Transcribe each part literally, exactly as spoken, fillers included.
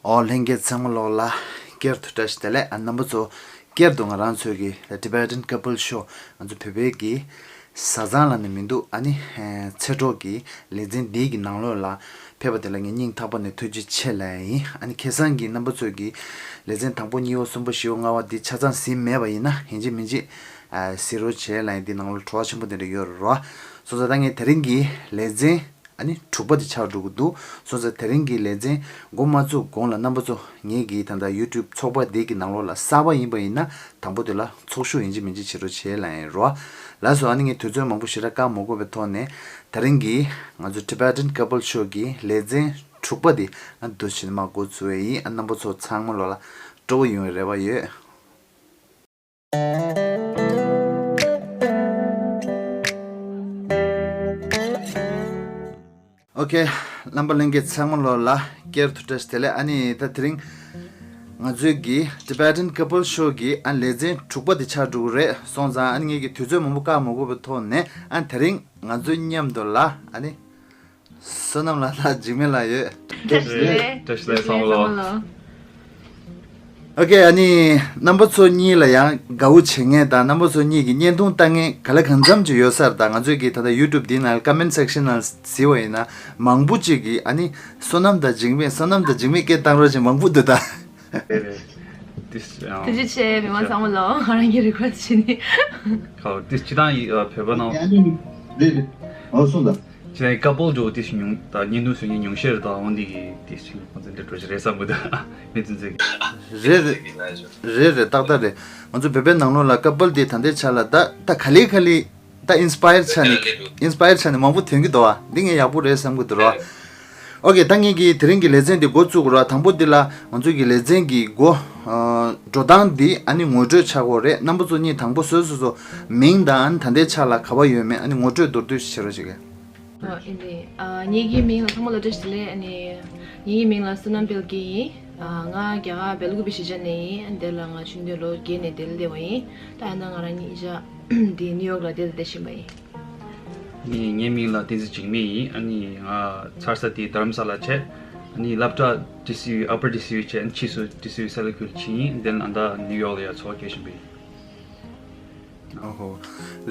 ཨོ་ལྷན་རྒྱས་ཚང་མ་ལོག་ལ་བསྐྱར་དུ་བཀྲ་ཤིས་བདེ་ལེགས། ཨ་རྣམ་པ་ཚོ་བསྐྱར་དུ་ང་རང་ཚོའི་གི་Tibetan Couple Show ང་ཚོ་བོད་པའི་གི་བཟའ་ཚང་ལ་ནི་མི་འདུག་ཨ་ནི་ཚེ་སྒྲོག་གི་ལེ་ཚན་འདིའི་གི་ནང་ལོགས་ལ་ཕེབས་པ་དེ་ལ་ངས་སྙིང་ཐག་པ་ནས་ཐུགས་རྗེ་ཆེ་ལབ་ཡིན། ཨ་ནི་ཁ་སང་གི་རྣམ་པ་ཚོས་གི་ལེ་ཚན་དང་པོ་གཉིས་པ་གསུམ་པ་བཞི་པ་ལྔ་པ་འདི་ཆ་ཚང་གཟིགས་མེད་པ་ཡིན་ན་ཡིན་གཅིག་མིན་གཅིག་གཟིགས་རོགས་བྱེད་ལབ་ཡིན། འདི་ནང་ལོགས་བྲོ་བ་ཆེན་པོ་དེ་འདྲ་ཡོད་རེད་རོ། སོང་ཙང་ད་ངས་དེ་རིང་གི་ལེ་ཚན་ཨ་ནི་དྲུག་པ་དེ་ཆགས་འགྲོ་གི་འདུག་སོང་ཙང་དེ་རིང་གི་ལེ་ཚན་འགོ་མ་བཙུགས་གོང་ལ་རྣམ་པ་ཚོ་ངེད་ཀྱི་ད་ལྟ་YouTube་ཚོགས་པ་འདི་གི་ནང་ལོགས་ལ་གསར་པ་ཡིན་པ་ཡིན་ན་དང་པོ་དེ་ལ་ཚོགས་ཞུགས་ཡིན་གཅིག་མིན་གཅིག་བྱེད་རོགས་བྱེད་ལབ་ཡིན་རོ། ལགས་སོ། ཨ་ནི་ངས་དུས་ཚོད་མང་པོ་ཞེ་དྲག་བཀག་མ་དགོས་པའི་ཐོག་ནས་དེ་རིང་གི་ང་ཚོ་Tibetan Couple Show་གི་ལེ་ཚན་དྲུག་པ་དེ་ཨ་འདུ་བྱེད་མ་འགོ་ཚུགས་པ་ཡིན། ཨ་རྣམ་པ་ཚོ་ཚང་མ་ལོག་ལ་སྤྲོ་བོ་ཡོང་བའི་རེ་བ་ཡོད། ཨོ་ཁེ། རྣམ་པ་ལྷན་རྒྱས་ཚང་མ་ལོག་ལ་བསྐྱར་དུ་བཀྲ་ཤིས་བདེ་ལེགས། ཨ་ནི་ད་དེ་རིང་ང་ཚོའི་གི་Tibetan Couple Show་གི་ཨ་ལེ་ཚན་དྲུག་པ་དེ་ཆགས་འགྲོ་གི་རེད། སོང་ཙང་ཨ་ནི་ངེད་ཀྱི་དུས་ཚོད་མང་པོ་བཀག་མ་དགོས་པའི་ཐོག་ནས་ཨ་དེ་རིང་ང་ཚོ་མཉམ་དུ་ལ་ཨ་ནི་བསོད་ནམས་ལགས་དང་འཇིགས་མེད་ལགས་ཡོད། བཀྲ་ཤིས་བདེ་ལེགས། བཀྲ་ཤིས་བདེ་ལེགས་ཚང་མ་ལོག་ཨོ་ཁེ། ཨ་ནི་རྣམ་པ་ཚོ་གཉིས་ལ་ཡང་དགའ་བོ་བྱེད་མཁན་དང་རྣམ་པ་ཚོ་གཉིས་ཀྱི་བརྙན་ཐུང་ལྟ་མཁན་ག་ལ་གང་འཚམ་ཅིག་ཡོད་ས་རེད། ད་ང་ཚོའི་གི་ད་ལྟ་YouTube་འདི་ནང་comment section་ནང་གཟིགས་པ་ཡིན་ན་མང་པོ་ཅིག་གིས་ཨ་ནི་བསོད་ནམས་དང་འཇིགས་མེད་བསོད་ནམས་དང་འཇིགས་མེད་སྐད་བཏང་རོགས་བྱེད་མང་པོ་འདུག་ད། རེད་རེད། ཏིས་ཨ། ཐུགས་རྗེ་ཆེ། མི་མང་ཚང་མ་ལོ་ང་རང་གི་request་བྱེད་ནི། ཁའོ་ཏིས་སྤྱི་བཏང་ཡི་ཨ་བོད་པ་ནང་། ཡ་ནི་རེད་རེད། ཨོ་སོང་ད། ཅི་ནས་couple་འགྲོ་ཏིས་ཉུང་ད་བརྙན་ཐུང་བཟོ་མཁན་ཉུང་ཤས་རེད། ད་འོན་ཏེ་གི་ཏིས་ཁོང་ཚོ་འདི་འགྲོ་ཅི་རེད་བསམ་གི་འདུག་མི་ཚོ་ཚོས་གི། རེད་རེད། རེད་རེད། ཏག་ཏག་རེད། ང་ཚོ་བོད་པའི་ནང་ལོགས་ལ་couple་དེ་ད་ལྟའི་ཆ་ལ་ད་ད་ག་ལེ་ག་ལེ། ད་inspire་ཆགས་ནས་inspire་ཆགས་ནས་མང་པོ་ཐོན་གྱི་འདུག་བ། འདི་ངས་ཡག་པོ་རེད་བསམ་གྱི་འདུག་ར། ཨོ་ཁེ། ད་ངེད་ཀྱིས་དེ་རིང་གི་ལེ་ཚན་འདི་འགོ་བཙུགས་ར། དང་པོ་འདི་ལ་ང་ཚོ་གི་ལེ་ཚན་གྱི་འགོ་འགྲོ་སྟངས་འདི་ཨ་ནི་ངོ་སྤྲོད་ཆགས་ཀྱི་ཡོད་རེད། རྣམ་པ་ཚོ་གཉིས་དང་པོ་སོ་སོ་སོ་མིང་དང་ཨ་ནི་ད་ལྟའི་ཆ་ལ་ག་པར་ཡོད་མེད་ཨ་ནི་ངོ་སྤྲོད་མདོར་བསྡུས་ཤིག་བྱེད་རོགས་བྱེད་ཀྱི། ཨོ་ཨིན་དེ། ཨ་ངེད་ཀྱི་མིང་ལ་ཚང་མ་ལ་བཀྲ་ཤིས་བདེ་ལེགས། ཨ་ནི་ངེད་ཀྱི་མིང་ལ་བསོད་ནམས་དཔལ་སྐྱིད་ཡིན། ཨ་ང་རྒྱ་གར་སྦེལ་ཀོབ་གཞིས་ཆགས་ནས་ཡིན། ཨ་འདི་ལ་ང་ཆུང་དུས་ལོ་བརྒྱད་ནས་འདིར་སླེབས་པ་ཡིན། ད་ཡིན་ན་ང་རང་གཉིས་ཆ་འདི་ནིའུ་ཡོག་ལ་འདིར་བསྡད་བཞིན་པ་ཡིན། ཨ་ནི་ངའི་མིང་ལ་བསྟན་འཛིན་འཇིགས་མེད་ཡིན། ཨ་ནི་ང་འཚར་ས་དེ་རྡ་རམ་ས་ལ་བྱས། ཨ་ནི་སློབ་གྲྭ་ཌི་སི་ཡུ་ཨ་པར་ཌི་སི་ཡུ་བྱས། ཨ་ནི་ཕྱིས་སུ་ཌི་སི་ཡུ་སེ་ལ་ཁུལ་ཕྱིན་ཡིན། དེ་ནས་ད་ནིའུ་ཡོག་ལ་ཡ་འཚོ་བ་སྐྱེལ་བཞིན་པ་ཡིན། ཨོ་ཧོ།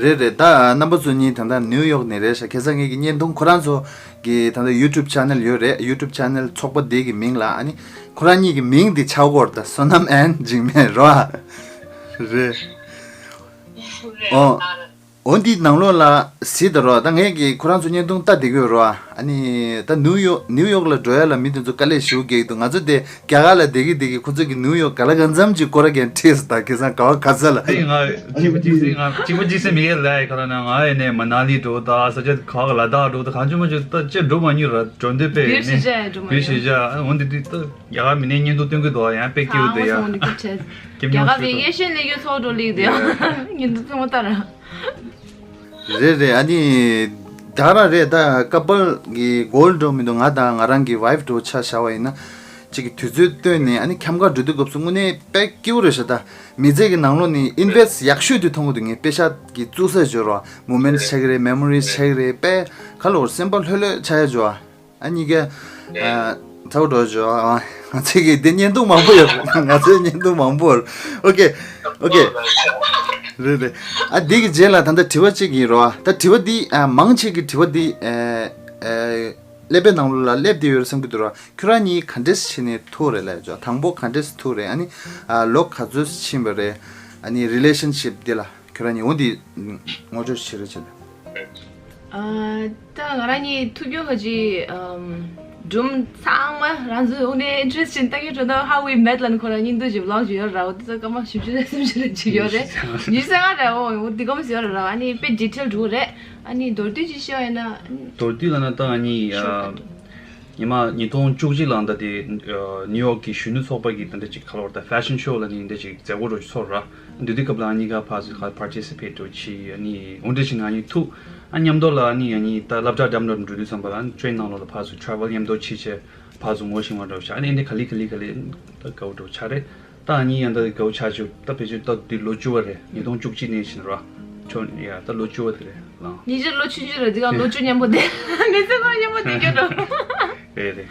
རེད་རེད། ད་རྣམ་པ་ཚོ་གཉིས་ད་ལྟ་ནིའུ་ཡོག་ནས་རེད་ཤག་ཁ་སང་ངེད་ཀྱི་བརྙན་ཐུང་ཁོ་རང་ཚོ་གི་ད་ལྟ་ཡུ་ཊུབ་ཆེ་ནལ་ཡོད་རེད། ཡུ་ཊུབ་ཆེ་ནལ་ཚོགས་པ་དེ་གི་མིང་ལ་ཨ་ནི་ཁོ་རང་གཉིས་ཀྱི་མིང་དེ་ཆགས་ཀྱི་ཡོད་རེད། ད་བསོད་ནམས་ཨེན་འཇིགས་མེད་རོ། རེད། ཨོ། འོ་འདིའི་ནང་ལོགས་ལ་གཟིགས་དང་རོ། ད་ངས་ཀྱིས་ཁོ་རང་ཚོ་བརྙན་ཐུང་ལྟ་བསྡད་ཀྱི་ཡོད་རོ། ཨ་ནི་ད་ནིའུ་ཡོག་ནིའུ་ཡོག་ལ་འགྲོ་ཡ་ལ་མི་དེ་ཚོ་དཀའ་ལས་ཞེ་པོ་རྒྱག་གི་འདུག་ང་ཚོ་དེ་རྒྱ་གར་ལ་བསྡད་ཀྱི་བསྡད་ཀྱི་ཁོ་ཚོ་གི་ནིའུ་ཡོག་ག་ལ་གང་འཚམ་ཅིག་སྐོར་ར་གན་ཁྲིད་སོང་། ད་ཁ་སང་ག་བ་ག་ས་ལ། ཨེ་ང་གཅིག་པ་གཅིག་སེ་ང་གཅིག་པ་གཅིག་སེ་མི་ཡེ་ལ་ཡ་ཁ་ལ་ན་ང་ཡེ་ནས་མ་ན་ལི་འགྲོ་ད་ས་ཆ་ཁག་ལ་དྭགས་འགྲོ་ད་གང་བྱུང་མ་བྱུང་ད་ཅི་འགྲོ་མ་མྱོང་ར། འགྲོ་འདོད་དཔེ་ཡོད་ནས་བོད་ཤེས་བྱ་འོན་ཏེ་དུས་ད་རྒྱ་གར་མི་སྣའི་བརྙན་ཐུང་སྟོན་གི་འདུག་ཡང་དཔེ་སྐྱིད་པོ་འདུག་ཡ། སྐྱིད་མྱོང་ཞུ་འདུག་ཡ། རེད་རེད། ཨ་ནི་ད་རང་རེད། ད་ཀ་པལ་གི་གོལ་འགྲོ་མི་འདུག་ང་དང་ང་རང་གི་ཝའིཕ་འགྲོ་ཆ་བཞག་པ་ཡིན་ན་ཅིག་གི་དུས་ཚོད་བཏོན་ནས་ཨ་ནི་འཁྱམ་ཁ་འགྲོ་དུས་སྐབས་སུ་དངོས་གནས་དཔེ་སྐྱིད་པོ་རེད་ཤག་ད་མི་ཚེ་གི་ནང་ལོགས་ནས་ཨིན་ཝེ་སི་ཡག་ཤོས་དེ་མཐོང་གི་འདུག་ངས་དཔེ་ཤག་གི་བཙུགས་ས་འབྱོར་བ་མོ་མེན་ཊི་ཆགས་ཀྱི་རེད། མེ་མོ་རིས་ཆགས་ཀྱི་རེད། དཔེ་ག་ལོར་སེམས་པ་ལྷོད་ལྷོད་ཆགས་ཡ་འབྱོར་བ། ཨ་ནི་ག་ཨ་ཚ་བོ་འགྲོ་བྱོས། ཨ་ང་ཚོའི་གི་འདི་བརྙན་ཐུང་མང་པོ་ཡོད། ང་ཚོའི་བརྙན་ཐུང་མང་པོ་ཡོད། ཨོ་ཁེ། ཨོ་ཁེ། རེད་རེད། ཨ་འདི་གི་རྗེས་ལ་ད་ལྟ་དྲི་བ་གཅིག་ཡིན་རོ། ད་དྲི་བ་འདི་ཨ་མང་ཆེ་གི་དྲི་བ་འདི་ཨ་ཨ་ཀླད་པའི་ནང་ལོགས་ལ་སླེབས་བསྡད་ཡོད་རེད་བསམ་གྱི་འདུག་རོ། ཁྱོད་རང་གཉིས་ག་འདྲས་བྱས་ནས་ཐུག་རེད་ལབ་ཅོ། དང་པོ་ག་འདྲས་ཐུག་རེད། ཨ་ནི་ཨ་ལོ་ག་ཚོད་ཕྱིན་པ་རེད། ཨ་ནི་རི་ལེ་ཤན་ཤིབ་འདི་ལ། ཁྱོད་རང་ཉིད་འོ་འདི་ངོ་སྤྲོད་བྱེད་རོགས་བྱེད། ཨ་ད་ང་རང་གཉིས་ཐུག་རྒྱུ་ཧ་ཅི་ཨམ་སྒྲུང་ཚང་མ་རང་ཚོའི་དངོས་གནས་ཨིན་ཊི་རེ་སི་ཊིང་ལྟ་གི་འགྲོ་ན། How we met ལབ་ནས་ཁོ་རང་བརྙན་ཐུང་ཅིག་བི་ལོག་ཅིག་ཡོད་ར། འོ་དེ་ཚོ་སྐར་མ་བཞི་བཅུ་རེ་སུམ་ཅུ་རེ་ཅིག་ཡོད་རེད། ཉི་ཤུ་རྩ་ལྔ་རེད། འོ་འོ་དེ་སྐར་མ་ཞིག་ཡོད་ར། ཨ་ནི་དཔེ་ཌི་ཊེལ་འགྲོ་གི་རེད། ཨ་ནི་མདོར་བསྡུས་ཅིག་བཤད་པ་ཡིན་ན། མདོར་བསྡུས་ལབ་ན་ད་ང་གཉིས་ཨ། ཉི་མ་ཉིས་སྟོང་བཅུ་གཅིག་ལ་ད་དེ་ཨ་ནིའུ་ཡོག་གི་གཞོན་ནུ་ཚོགས་པ་གི་ད་འདྲ་ཅིག་ག་ལ་བར་ད་ཕེ་ཤན་ཤོ་ལ་ནི་འདྲ་ཅིག་མཛད་སྒོ་རོ་ཅིག་ཚོགས་ར། འདི་དུས་སྐབས་ལ་ཨ་ནི་ག་ཕར་ཚུར་ག་པར་ཊི་སི་པེ་ཊི་རོ་ཅིག་ཨ་ནི་འོ་འདྲ་ཅིག་ང་གཉིས་ཐུག་ཨ་མཉམ་དུ་ལ་ཨ་ནི་ཨ་ནི་ད་སློབ་གྲྭ་འགྲམ་འགྲམ་འགྲོ་དུས་ཙམ་པ་ལ་ཨ་ནི་ཊེ་རེན་ནང་ལོགས་ལ་ཕར་ཚུར་ཊེ་རེ་ཝལ་མཉམ་དུ་བྱེད་བྱས་ཕར་ཚུར་ངོ་ཤེས་པ་འདྲ་བོ་ཆགས། ཨ་ནི་འདི་ག་ལེ་ག་ལེ་ག་ལེ་ད་དགའ་བོ་འདྲ་བོ་ཆགས་རེད། ད་ཨ་ནི་ཡང་ད་དགའ་བོ་ཆགས་ཆེ་ད་ཕལ་ཆེར་ད་འདི་ལོ་བཅུ་པ་རེད། ཉིས་སྟོང་བཅུ་གཅིག་ནས་ཕྱིན་རོ། ཁྱོད་ཡ་ད་ལོ་བཅུ་པ་དེ་རེད་ལང་། ཉིས་བརྒྱ་ལོ་ཆུང་ཆུང་རེད། འདི་ག་ལོ་བཅུ་མཉམ་པོ་དེ་མི་ཚེ་གང་མཉམ་པོ་དེ་སྐྱོ་འགྲོ། རེད་རེད།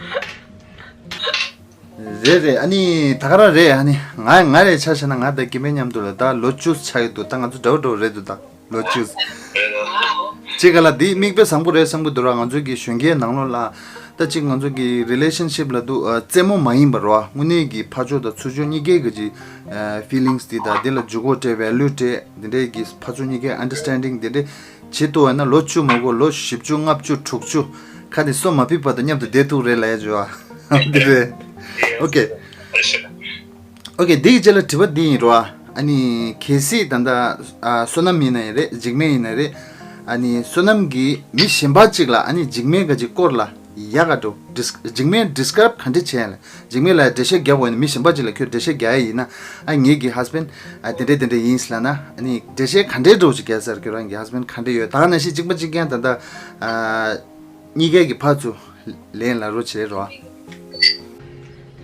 རེད་རེད། ཨ་ནི་ད་ག་རང་རེད། ཨ་ནི་ང་ང་རེད་ཆ་བཞག་ན། ང་ད་སྐྱེ་དམན་མཉམ་དུ་ལ་ད་ལོ་བཅུ་ཆགས་ཡོད་འདུག་ད་ང་ཚོ་འདྲ་བོ་འདྲ་བོ་རེད་འདུག་ད་ལོ་བཅུ། ཅེ་ག་ལ་འདི་མིག་དཔེ་བཟང་པོ་རེད་བསམ་གི་འདུག་ར། ང་ཚོ་གི་གཞོན་སྐྱེས་ནང་ལོགས་ལ་ད་ཅིག་ང་ཚོ་གི་relationship་ལ་འདུག་ཨ། རྩེད་མོ་མ་ཡིན་པ་ར། དངོས་གནས་ཀྱི་ཕར་ཕྱོགས་དང་ཚུར་ཕྱོགས་གཉིས་ཀའི་གི་ཅིག་ཨ། feelings་དེ་དང་དེ་ལ་འཇུག་སྒོ་སྤྲད་value་སྤྲད་དེ་འདྲའི་གི་ཕར་ཕྱོགས་གཉིས་ཀའི་understanding་དེ་འདྲའི་བྱེད་ཐུབ་པ་ན་ལོ་བཅུ་མ་དགོས་ལོ་བཞི་བཅུ་ལྔ་བཅུ་དྲུག་ཅུ་ཁ་ནས་སོ་མ་ཕིག་བར་དུ་མཉམ་དུ་བསྡད་ཐུབ་རེད་ལབ་ཡ་བྱོས་ཨ། འདི་རེད། ཨོ་ཀེ། ཨོ་ཀེ། འདི་གི་རྗེས་ལ་དྲི་བ་འདི་ཡིན་རོ། ཨ་ནི་གལ་སྲིད་ད་ལྟ་ཨ། བསོད་ནམས་ཡིན་ན་ཡང་རེད། འཇིགས་མེད་ཡིན་ན་རེད། ཨ་ནི་བསོད་ནམས་ཀྱིས་མི་གཞན་པ་གཅིག་ལ་ཨ་ནི་འཇིགས་མེད་ག་ཅིག་སྐོར་ལ་ཡག་ག་འགྲོ། འཇིགས་མེད་describe་ག་འདྲ་བྱས་ལ། འཇིགས་མེད་ལ་འགྲེལ་བཤད་རྒྱབ་འོས་ན་མི་གཞན་པ་གཅིག་ལ་ཁྱོད་འགྲེལ་བཤད་རྒྱག་ཡ་ཡིན་ན། ཨ་ངེད་ཀྱི་husband་ཨ་དེ་འདྲས་དེ་འདྲས་ཡིན་ལབ་ན། ཨ་ནི་འགྲེལ་བཤད་ག་འདྲས་འགྲོ་ཅིག་རྒྱག་ས་རེད། ཁྱོད་རང་གི་husband་ག་འདྲས་ཡོད། ད་ག་ནང་བཞིན་གཅིག་པ་གཅིག་རྐྱང་ད་ལྟ་ཨ། གཉིས་ཀའི་གི་ཕར་ཚུར་ལན་ལ་རོ་བྱེད་རོ།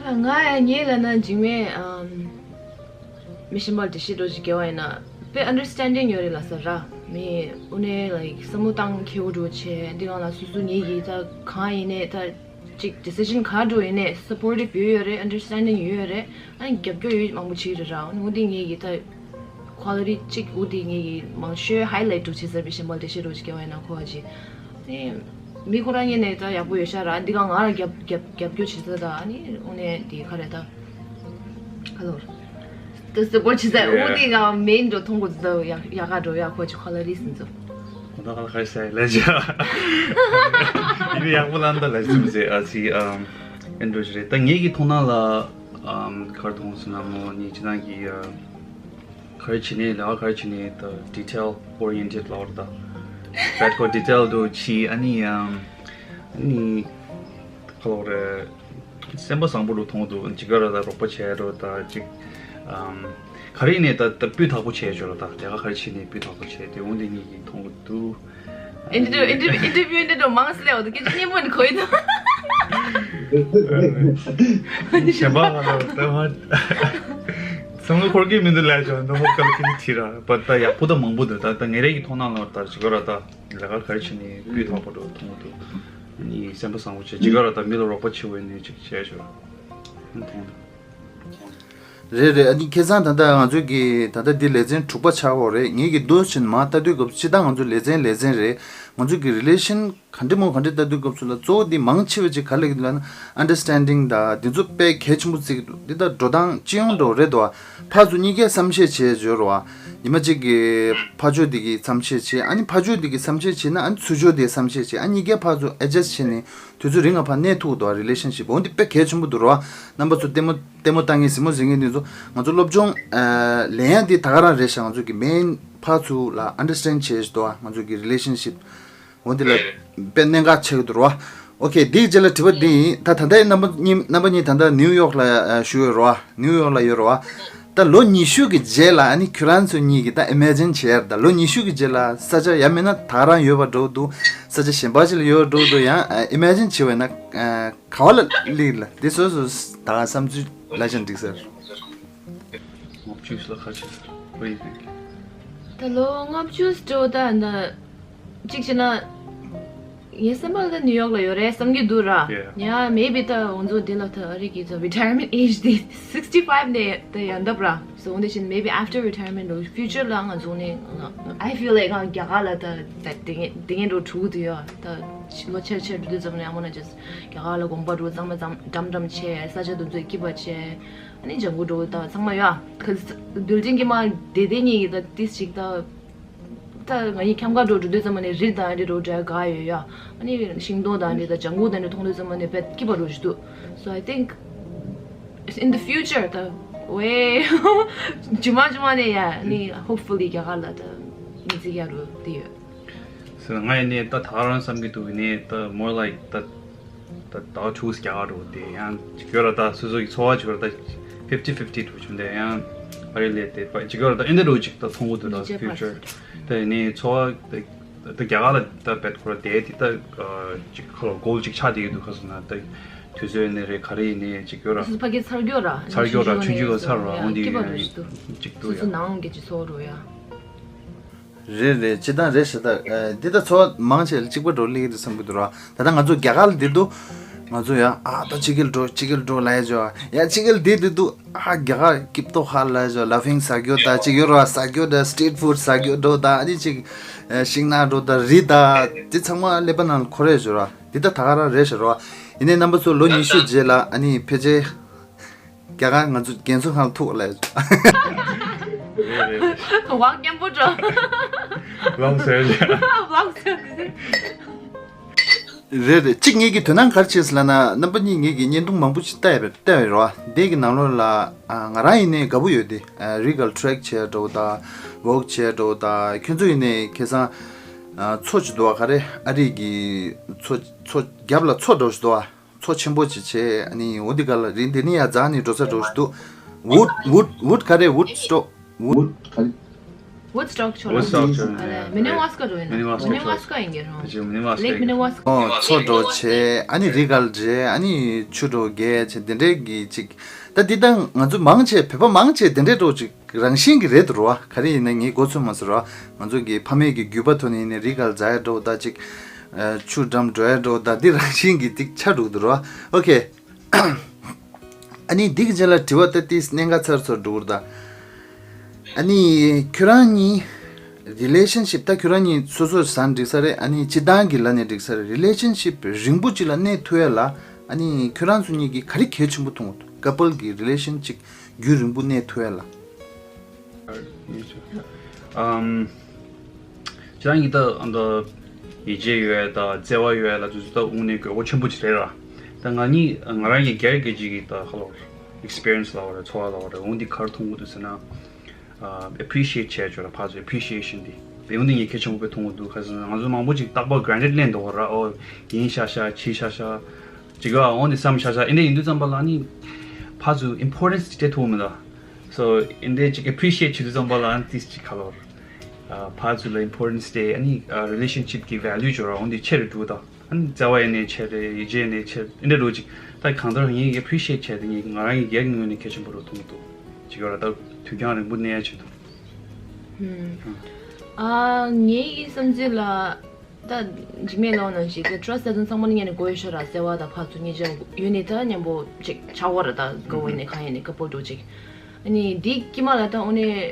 ང་ཡང་ངའི་ལ་ན་འཇིགས་མེད་ཨམ། མི་གཞན་པར་འགྲེལ་བཤད་འགྲོ་ཅིག་རྒྱག་པ་ཡིན་ན་དཔེ་understanding་ཡོད་རེད་ལ་ས་ར། མི་དངོས་གནས་like་བསམ་བློ་བཏང་ཁེ་པོ་འགྲོ་བྱས་འདི་གང་ལ་སོ་སོ་ངེད་ཀྱི་ད་གང་ཡིན་ནས་ད་ཅིག་decision་ག་འགྲོ་ཡིན་ནས་supportive་ཡོད་ཡོད་རེད། understanding་ཡོད་ཡོད་རེད། ཨ་ནི་རྒྱབ་སྐྱོར་ཡོད་མང་པོ་བྱེད་ཀྱི་རེད་ར། འོ་འདི་ངེད་ཀྱི་ད། quality་གཅིག་འུ་དེ་ངེད་ཀྱི་མང་ཤོས་highlight་འགྲོ་བྱེད་ས་རེད། མི་གཞན་པ་ལ་འགྲེལ་བཤད་འགྲོ་བྱེད་རྒྱག་པ་ཡིན་ན་ཁོ་བ་ཅི། ཨེ། མི་ཁོ་རང་ཉིད་ནས་ད་ཡག་པོ་ཡོད་ཤག་ར། འདི་ག་ང་ལ་རྒྱབ་རྒྱབ་རྒྱབ་སྐྱོར་བྱེད་ས་ད་ཨ་ནི་དངོས་གནས་དེ་ག་རེད་ད། hello། ད་support་བྱེད་ས་འུ་དེ་ག་main་འགྲོ་མཐོང་གོ་ད་ཡག་ཡག་ག་འགྲོ་ཡག་ཁོ་ཅི་quality་ཟིན་ཚོ། ཁོ་ད་ག་ལ་ག་རེ་ཟེར་ལས་ཅི། ཡིན་ཡག་པོ་ལ་འདི་ལས་ཅི་མི་ཟེར་ཨ་ཅི་ཨམ། ཨེ་འགྲོ་ཅི་རེད། ད་ངེད་ཀྱི་མཐོང་སྣང་ལ་ཨམ་ག་རེ་མཐོང་སོང་ན་མོ་ནི་ཅི་ན་གི་ཨ། ག་རེ་བྱེད་ནས་ལས་ཀ་ག་རེ་བྱེད་ནས་ད་detail oriented་ལབ་ར་ད། fat ཁོ་detail་དུ་ཕྱི་ཨ་ནི་ཡང་ཨ་ནི་ཁ་ལོ་རེ་སེམས་པ་བཟང་པོ་རུ་མཐོང་འདུག་ཅི་ག་ར་ད་རོགས་པ་བྱས་རོ་ད་ཅིག་ཨམ་ག་རེ་ཡིན་ནས་ད་ད་སྤུས་དག་པོ་བྱས་བྱོས་ར་ད་ལས་ཀ་ག་རེ་བྱེད་ནས་སྤུས་དག་པོ་བྱས་དེ་འོང་དེ་གཉིས་ཀྱིས་མཐོང་གི་འདུག interview interview interview འདི་འདྲ་མང་སེ་ལས་འོ་ད་སྐད་ཆ་སྙན་པོ་ནི་གོ་ཡི་འདུག་གཞན་པ་ང་ལ་ལྟ་བ་བསམ་བློ་འཁོར་གྱི་མི་འདུག་ལས་ཀྱང་འདི་མོ་སྐབས་ཀྱི་ནི་ཁྲིད་ར་བ་ད་ཡག་པོ་ད་མང་པོ་འདུག་ད་ད་ངེད་རང་གི་མཐོང་སྣང་ལ་ད་ཅི་ག་ར་ད་ལས་ཀ་ག་རེ་བྱེད་ནི་སྤུས་དག་པོ་འགྲོ་མཐོང་གི་འདུག་ནི་སེམས་པ་བཟང་པོ་བྱེད་ཅི་ག་ར་ད་མི་ལ་རོགས་པ་བྱེད་འོས་ནི་ཅིག་བྱས་ཤོག་མཐོང་འདུག་རེད་རེད། ཨ་ནི་ཁ་སང་ད་ལྟ་ང་ཚོའི་གི་ད་ལྟ་འདི་ལེ་ཚན་དྲུག་པ་ཆགས་ཡོད་རེད། ངེད་ཀྱི་འདུག་ཕྱིན་མ་ལྟ་དུས་སྐབས་སྤྱི་བཏང་ང་ཚོ་ལེ་ཚན་ལེ་ཚན་རེད། ང་ཚོ་གི་relation་ག་འདྲ་མོ་ག་འདྲ་ལྟ་དུས་སྐབས་སུ་ལ་གཙོ་བོ་འདི་མང་ཆེ་བ་ཅིག་ག་ལ་གི་ལ་ན་understanding་ད་འདི་ཚོ་དཔེ་གལ་ཆེན་པོ་བརྩི་གི་འདུག་འདི་ད་འགྲོ་སྟངས་སྤྱི་ཡོངས་འགྲོ་རེད་དོ། ཕར་ཚུར་གཉིས་ཀས་བསམ་ཤེས་བྱས་བརྗོད་རོ། ཉི་མ་གཅིག་གི་ཕར་ཕྱོགས་འདི་གི་བསམ་ཤེས་བྱས། ཨ་ནི་ཕར་ཕྱོགས་འདི་གི་བསམ་ཤེས་བྱས་ན་ཨ་ནི་ཚུར་ཕྱོགས་འདི་བསམ་ཤེས་བྱས། ཨ་གཉིས་ཀས་ཕར་ཚུར་adjust་བྱས་ནས་དུས་ཚོད་རིང་ང་ཕར་གནས་ཐུབ་འདུག relationship འོ་འདི་དཔེ་གལ་ཆེན་པོ་འདུག་རོ། རྣམ་པ་ཚོ་ལྟད་མོ་ལྟད་མོ་ལྟ་མཁན་གཟིགས་མོ་གཟིགས་མཁན་འདི་ཚོ་ང་ཚོ་སློབ་སྦྱོང་ལེན་ཡ་འདི་ད་ག་རང་རེད་ཤག་ང་ཚོ་གི་main་ཕར་ཚུར་ལ་understand་བྱས་འདུག་ང་ཚོ་གི་relationship འོ་འདི་ལ་དཔེ་གནད་འགག་ཆེ་གི་འདུག་རོ། ཨོ་ཁེ། འདིའི་རྗེས་ལ་དྲི་བ་འདི་ཡིན། ད་ད་ལྟའི་རྣམ་པ་གཉིས་རྣམ་པ་གཉིས་ད་ལྟ་ནིའུ་ཡོག་ལ་བཞུགས་ཡོད་རོ། ནིའུ་ཡོག་ལ་ཡོད་རོ། ད་ལོ་ཉི་ཤུ་གི་རྗེས་ལ་ཨ་ནི་ཁྱོད་རང་ཚོ་གཉིས་ཀྱིས་ད་imagine་བྱེད་ཡ་ད་ལོ་ཉི་ཤུ་གི་རྗེས་ལ་ས་ཆ་ཡང་མིན་ན་ད་ག་རང་ཡོད་པ་འགྲོ་འདུག་ས་ཆ་གཞན་པ་ཞིག་ལ་ཡོད་འགྲོ་འདུག་ཡང་imagine་བྱེད་པ་ཡིན་ན་ག་བ་ལ་སླེབས་ལ་འདི་སོ་སོ་ད་ག་བསམ་ཚུལ་ལ་ཅང་འགྲིག་ཟེར། ལྔ་བཅུ་ལ་ཁ་ཆེ་ཁོ་ཡི་ད་ལོ་ལྔ་བཅུ་འགྲོ་ད་ན། གཅིག་བྱས་ན། ངའི་སེམས་པ་ལ་ད་ནིའུ་ཡོག་ལ་ཡོད་རེད་བསམ་གྱི་འདུག་ར། Yeah. Yeah, maybe ད་འོ་ཚོ་འདི་ལ་ད་ཨ་རི་གི་ད་retirement age་དེ་sixty five་ནས་ད་ཡར་འདབ་ར། So འོ་འདི་བཞིན་maybe after retirement་ལ་future་ལ་ང་ཚོ་ནས་ང་I feel like ང་རྒྱ་གར་ལ་ད་ད་དེ་ངེད་དེ་ངེད་འགྲོ་ཐུག་དུ་ཡོད་ད། ལོ་ཆེར་ཆེར་འགྲོ་དུས་ཙམ་ནས་ཨ་མོ་ན་just་རྒྱ་གར་ལ་དགོན་པ་འགྲོ་གཙང་མ་གཙང་འགྲམ་འགྲམ་བྱས་ས་ཆ་དེ་ཚོ་སྐྱིད་པ་བྱས། ཨ་ནི་ལྗང་གུ་འགྲོ་ད་ཚང་མ་ཡོད་ཨ། ཁ་སི་བིལ་ཌིང་གི་མ་དེ་དེ་གཉིས་ཀྱི་ད་ཏིས་ཅིག་ད། ད་ང་གཉིས་འཁྱམ་ག་འགྲོ་འགྲོ་དུས་ཙམ་ནས་རི་དང་རི་འགྲོ་འདྲ་ག་ཡོད་ཡ། ཨ་ནི་ཤིང་སྡོང་དང་རི་དང་ལྗང་གུ་དང་རི་མཐོང་དུས་ཙམ་ནས་དཔེ་སྐྱིད་པ་འགྲོ་ཞིག་འདུག So I think in the future་ད་way་ཇི་མ་ཇི་མ་ནས་ཡ་ཨ་ནི་hopefully་རྒྱ་གར་ལ་ད་མི་ཚེ་ག་རུ་དེ་ཡོད། So ང་ཡི་ནས་ད་ད་ག་རང་བསམ་གྱི་འདུག་ནས་ད་more like་ད་ད་ད་ཆུ་རྒྱ་གར་འགྲོ་དེ་ཡང་ཅིག་ཡོད་ར། ད་སོ་སོ་གི་འཚོ་བ་ཅིག་ཡོད་ར། ད་fifty fifty་འགྲོ་བྱུང་དེ་ཡང་ཨ་རི་ལས་དེ་ཅིག་ཡོད་ར། ད་ཨེ་འདྲ་འགྲོ་ཅིག་ད་མཐོང་གི་འདུག་ད་future་ད་ནས་འཚོ་བ་ད་ད་རྒྱ་གར་ལ་ད་བེད་ཁོ་ར་དེ་དེ་ད་ཅིག་ཁ་ལོ་goal་ཅིག་ཆགས་བསྡད་ཀྱི་འདུག་ཁ་སོང་ན་ད་དུས་ཚོད་ནས་རེད་ག་རེ་ཡིན་ནས་ཅིག་ཡོད་ར། སོ་སོ་ཕ་གི་ཚར་གྱི་ཡོད་ར། ཚར་གྱི་ཡོད་ར། ཆུང་ཆུང་གི་ཚར་ར། འོན་ཏེ་སྐྱིད་པ་འགྲོ་ཞིག་འདུག་ཅིག་སོ་སོ་ཡང་ནང་གི་ཅིག་འཚོ་རོགས་ཡ། རེད་རེད། སྤྱིར་བཏང་རེད་ཤག་ད་འདི་ད་འཚོ་བ་མང་ཆེ་གཅིག་པ་འགྲོ་ལེགས་རེད་བསམ་གྱི་འདུག་ར། ད་ལྟ་ང་ཚོ་རྒྱ་གར་ལ་འདི་འདུག་ང་ཚོ་ཡང་ཨ་ད་ཕྱི་རྒྱལ་འགྲོ་ཕྱི་རྒྱལ་འགྲོ་ལབ་ཡ་ཅོ་ཡ་ཕྱི་རྒྱལ་དེ་དུས་དུས་ཨ་རྒྱ་གར་སྐྱིད་ཏོ་ཧ་ལབ་ཡ་ཅོ་ལ་ཕིང་ཟ་རྒྱུ་ད་ཅིག་ཡོད་ར་ཟ་རྒྱུ་ད་སི་ཊི་རི་ཊི་ཕུཌ་ཟ་རྒྱུ་འགྲོ་ད་ཨ་ནི་ཅིག་ཤིང་ནགས་འགྲོ་ད་རི་ད་དེ་ཚང་མ་ཀླད་པ་ནང་འཁོར་ཡ་ཅོ་ར་དེ་ད་ད་ག་རང་རེད་ཤ་ར་ཡིན་ནའི་རྣམ་པ་ཚོ་ལོ་ཉི་ཤུ་རྗེས་ལ་ཨ་ནི་ཕལ་ཆེར་རྒྱ་གར་ང་ཚོ་རྒན་ཚོ་ཁང་ཐུག་ལ་ཡ་ཅོ། བག་སྐྱེན་པོ་འགྲོ། ལོང་ཟེར་ལ། བག་ཟེར། རེད་རེད། གཅིག་ངེད་ཀྱི་དོ་སྣང་ག་རེ་བྱས་ཟེར་ལབ་ན་རྣམ་པ་གཉིས་ངེད་ཀྱི་བརྙན་ཐུང་མང་པོ་ཞིག་བལྟས་པས་བལྟས་པས་རོ། དེ་གི་ནང་ལོགས་ལ་ང་རང་ཡིན་ནའི་དགའ་པོ་ཡོད་དེ། རི་གལ་ཊེག་བྱས་འགྲོ་ད་ཝོག་བྱས་འགྲོ་ད་ཁྱོད་ཚོ་ཡིན་ནའི་ཁ་སང་མཚོ་ཅིག་འདུག་ག་རེ་ཨ་རི་གི་མཚོ་མཚོ་རྒྱབ་ལ་མཚོ་འགྲོ་ཞིག་འདུག་མཚོ་ཆེན་པོ་ཅིག་བྱས་ཨ་ནི་འོ་འདི་ག་ལ་རི་འདི་ནི་ཡ་རྫ་ནི་འགྲོ་ས་འགྲོ་ཞིག་འདུག་ཝུད་ཝུད་ཝུད་ག་རེ་ཝུད་སི་ཊོག་ཝུད། Wood, Woodstock ཆོག་ལ། ཨ་ལས་མི་ནི་ཝ་སི་ཀ་འགྲོ་ཡིན་ན། མི་ནི་ཝ་སི་ཀ་ཡིན་གྱི་རོ། ལེག་མི་ནི་ཝ་སི་ཀ། ཨོ་མཚོ་འགྲོ་བྱས་ཨ་ནི་རི་གལ་བྱས་ཨ་ནི་ཆུ་འགྲོ་རྒྱས་བྱས་དེ་འདྲས་ཀྱི་ཅིག་ད་འདི་ད་ང་ཚོ་མང་ཆེ་བོད་པ་མང་ཆེ་དེ་འདྲས་འགྲོ་ཅིག་རང་བཞིན་གྱི་རེད་དུ་རོ། ག་རེ་ཡིན་ན་ངའི་མགོ་ཚོད་མ་ཟེར་རོ། ང་ཚོ་གི་ཕ་མེས་ཀྱི་རྒྱུད་པ་ཐོག་ནས་ཡིན་ན་རི་གལ་འཛེག་ཡ་འགྲོ་ད་ཅིག་ཆུ་འགྲམ་འགྲོ་ཡ་འགྲོ་ད་འདི་རང་བཞིན་གྱི་ཅིག་ཆ་འགྲོ་གི་འདུག་རོ། ཨོ་ཁེ། ཨ་ནི་འདི་གི་རྗེས་ལ་དྲི་བ་ད་ཏིས་གནད་འགག་ཚར་ཚར་འགྲོ་གི་རེད་ད། ཨ་ནི་ཁྱོད་རང་གཉིས་རི་ལེ་ཤན་ཤིབ་ད་ཁྱོད་རང་གཉིས་སོ་སོ་ཟ་འགྲིག་ས་རེད། ཨ་ནི་སྤྱི་བཏང་གི་ལ་ནས་འགྲིག་ས་རེད། རི་ལེ་ཤན་ཤིབ་རིང་པོ་ཅིག་ལ་གནས་ཐུབ་ཡ་ལ་ཨ་ནི་ཁྱོད་རང་ཚོ་གཉིས་ཀྱིས་ག་རེ་གལ་ཆེན་པོ་མཐོང་གི་འདུག་ཀ་པལ་གྱི་རི་ལེ་ཤན་ཅིག་རྒྱུན་རིང་པོ་གནས་ཐུབ་ཡ་ལ། ཨམ། ཁྱེད་རང་གིས་ད་ཨ་ད་ཡིད་ཆེས་ཡོད་ད་བརྩེ་བ་ཡོད་ལ་དུས་ཚོད་ད་དབུ་ནས་དགོས་མཁོ་ཆེན་པོ་ཅིག་རེད་ར། ད་ང་གཉིས་ང་རང་གི་སྒེར་གྱི་ཅིག་གི་ད་ཧ་ལོ་ཨེག་སི་པི་རི་ཡན་སི་ལ་བ་རེད། ཚོར་བ་ལ་བ་རེད། འོ་འདི་ག་རེ་མཐོང་གི་འདུག་ཟེར་ན། ཨ་ཨེ་པི་རི་ཤི་ཨེཊ་བྱས་ཆོག་ར། ཕར་ཚུར་ཨེ་པི་རི་ཤི་ཨེ་ཤན་འདི་དེ་འོ་འདི་ངས་གལ་ཆེན་པོ་དཔེ་མཐོང་གི་འདུག་ག་ཟེར་ན་ང་ཚོ་མང་པོ་ཅིག་རྟག་པར་གྷ་རན་ཊེཌ་ལེན་འདུག་ར། ཨོ་ཡིན་ཤག་ཤག་བྱས་ཤག་ཤག་ཅིག་ཨ་འོ་འདི་བསམ་ཤག་ཤག་ཨེ་འདྲ་ཡིན་དུས་ཙམ་པ་ལ་ནི་ཕར་ཚུར་ཨིམ་པོར་ཊེན་སི་སྤྲད་ཐུབ་མི་འདུག So in the chick appreciate you some bala and this chick color. Parts will important stay any relationship ki value jora on the cherry do da. And zawa ne cherry je ne cherry in the logic. Tai kandar ni appreciate cherry ni ngara ni gag ni ke chimbo to to. Jigara da tugan bu ne ya chido. ཨ་ངའི་བསམ་ཚུལ་ལ། ད་འཇིགས་མེད་ལོ་ནང་ཞིག་ད་ཊྲ་སི་ཊི་ད་དུང་ཚང་མ་ནི་ངས་ནི་གོ་ཡོད་ཤོད་ར། བརྩེ་བ་དང་ཕར་ཚུར་ཉེ་ཆར་ཡོད་ནི་ད་མཉམ་པོ་ཅིག་ཆགས་པ་ར། ད་དགའ་བོ་ནི་གང་ཡིན་ནི་ཀ་པལ་འགྲོ་ཅིག་ཨ་ནི་འདི་དཀྱིལ་མ་ལ་ད་འོ་ནི་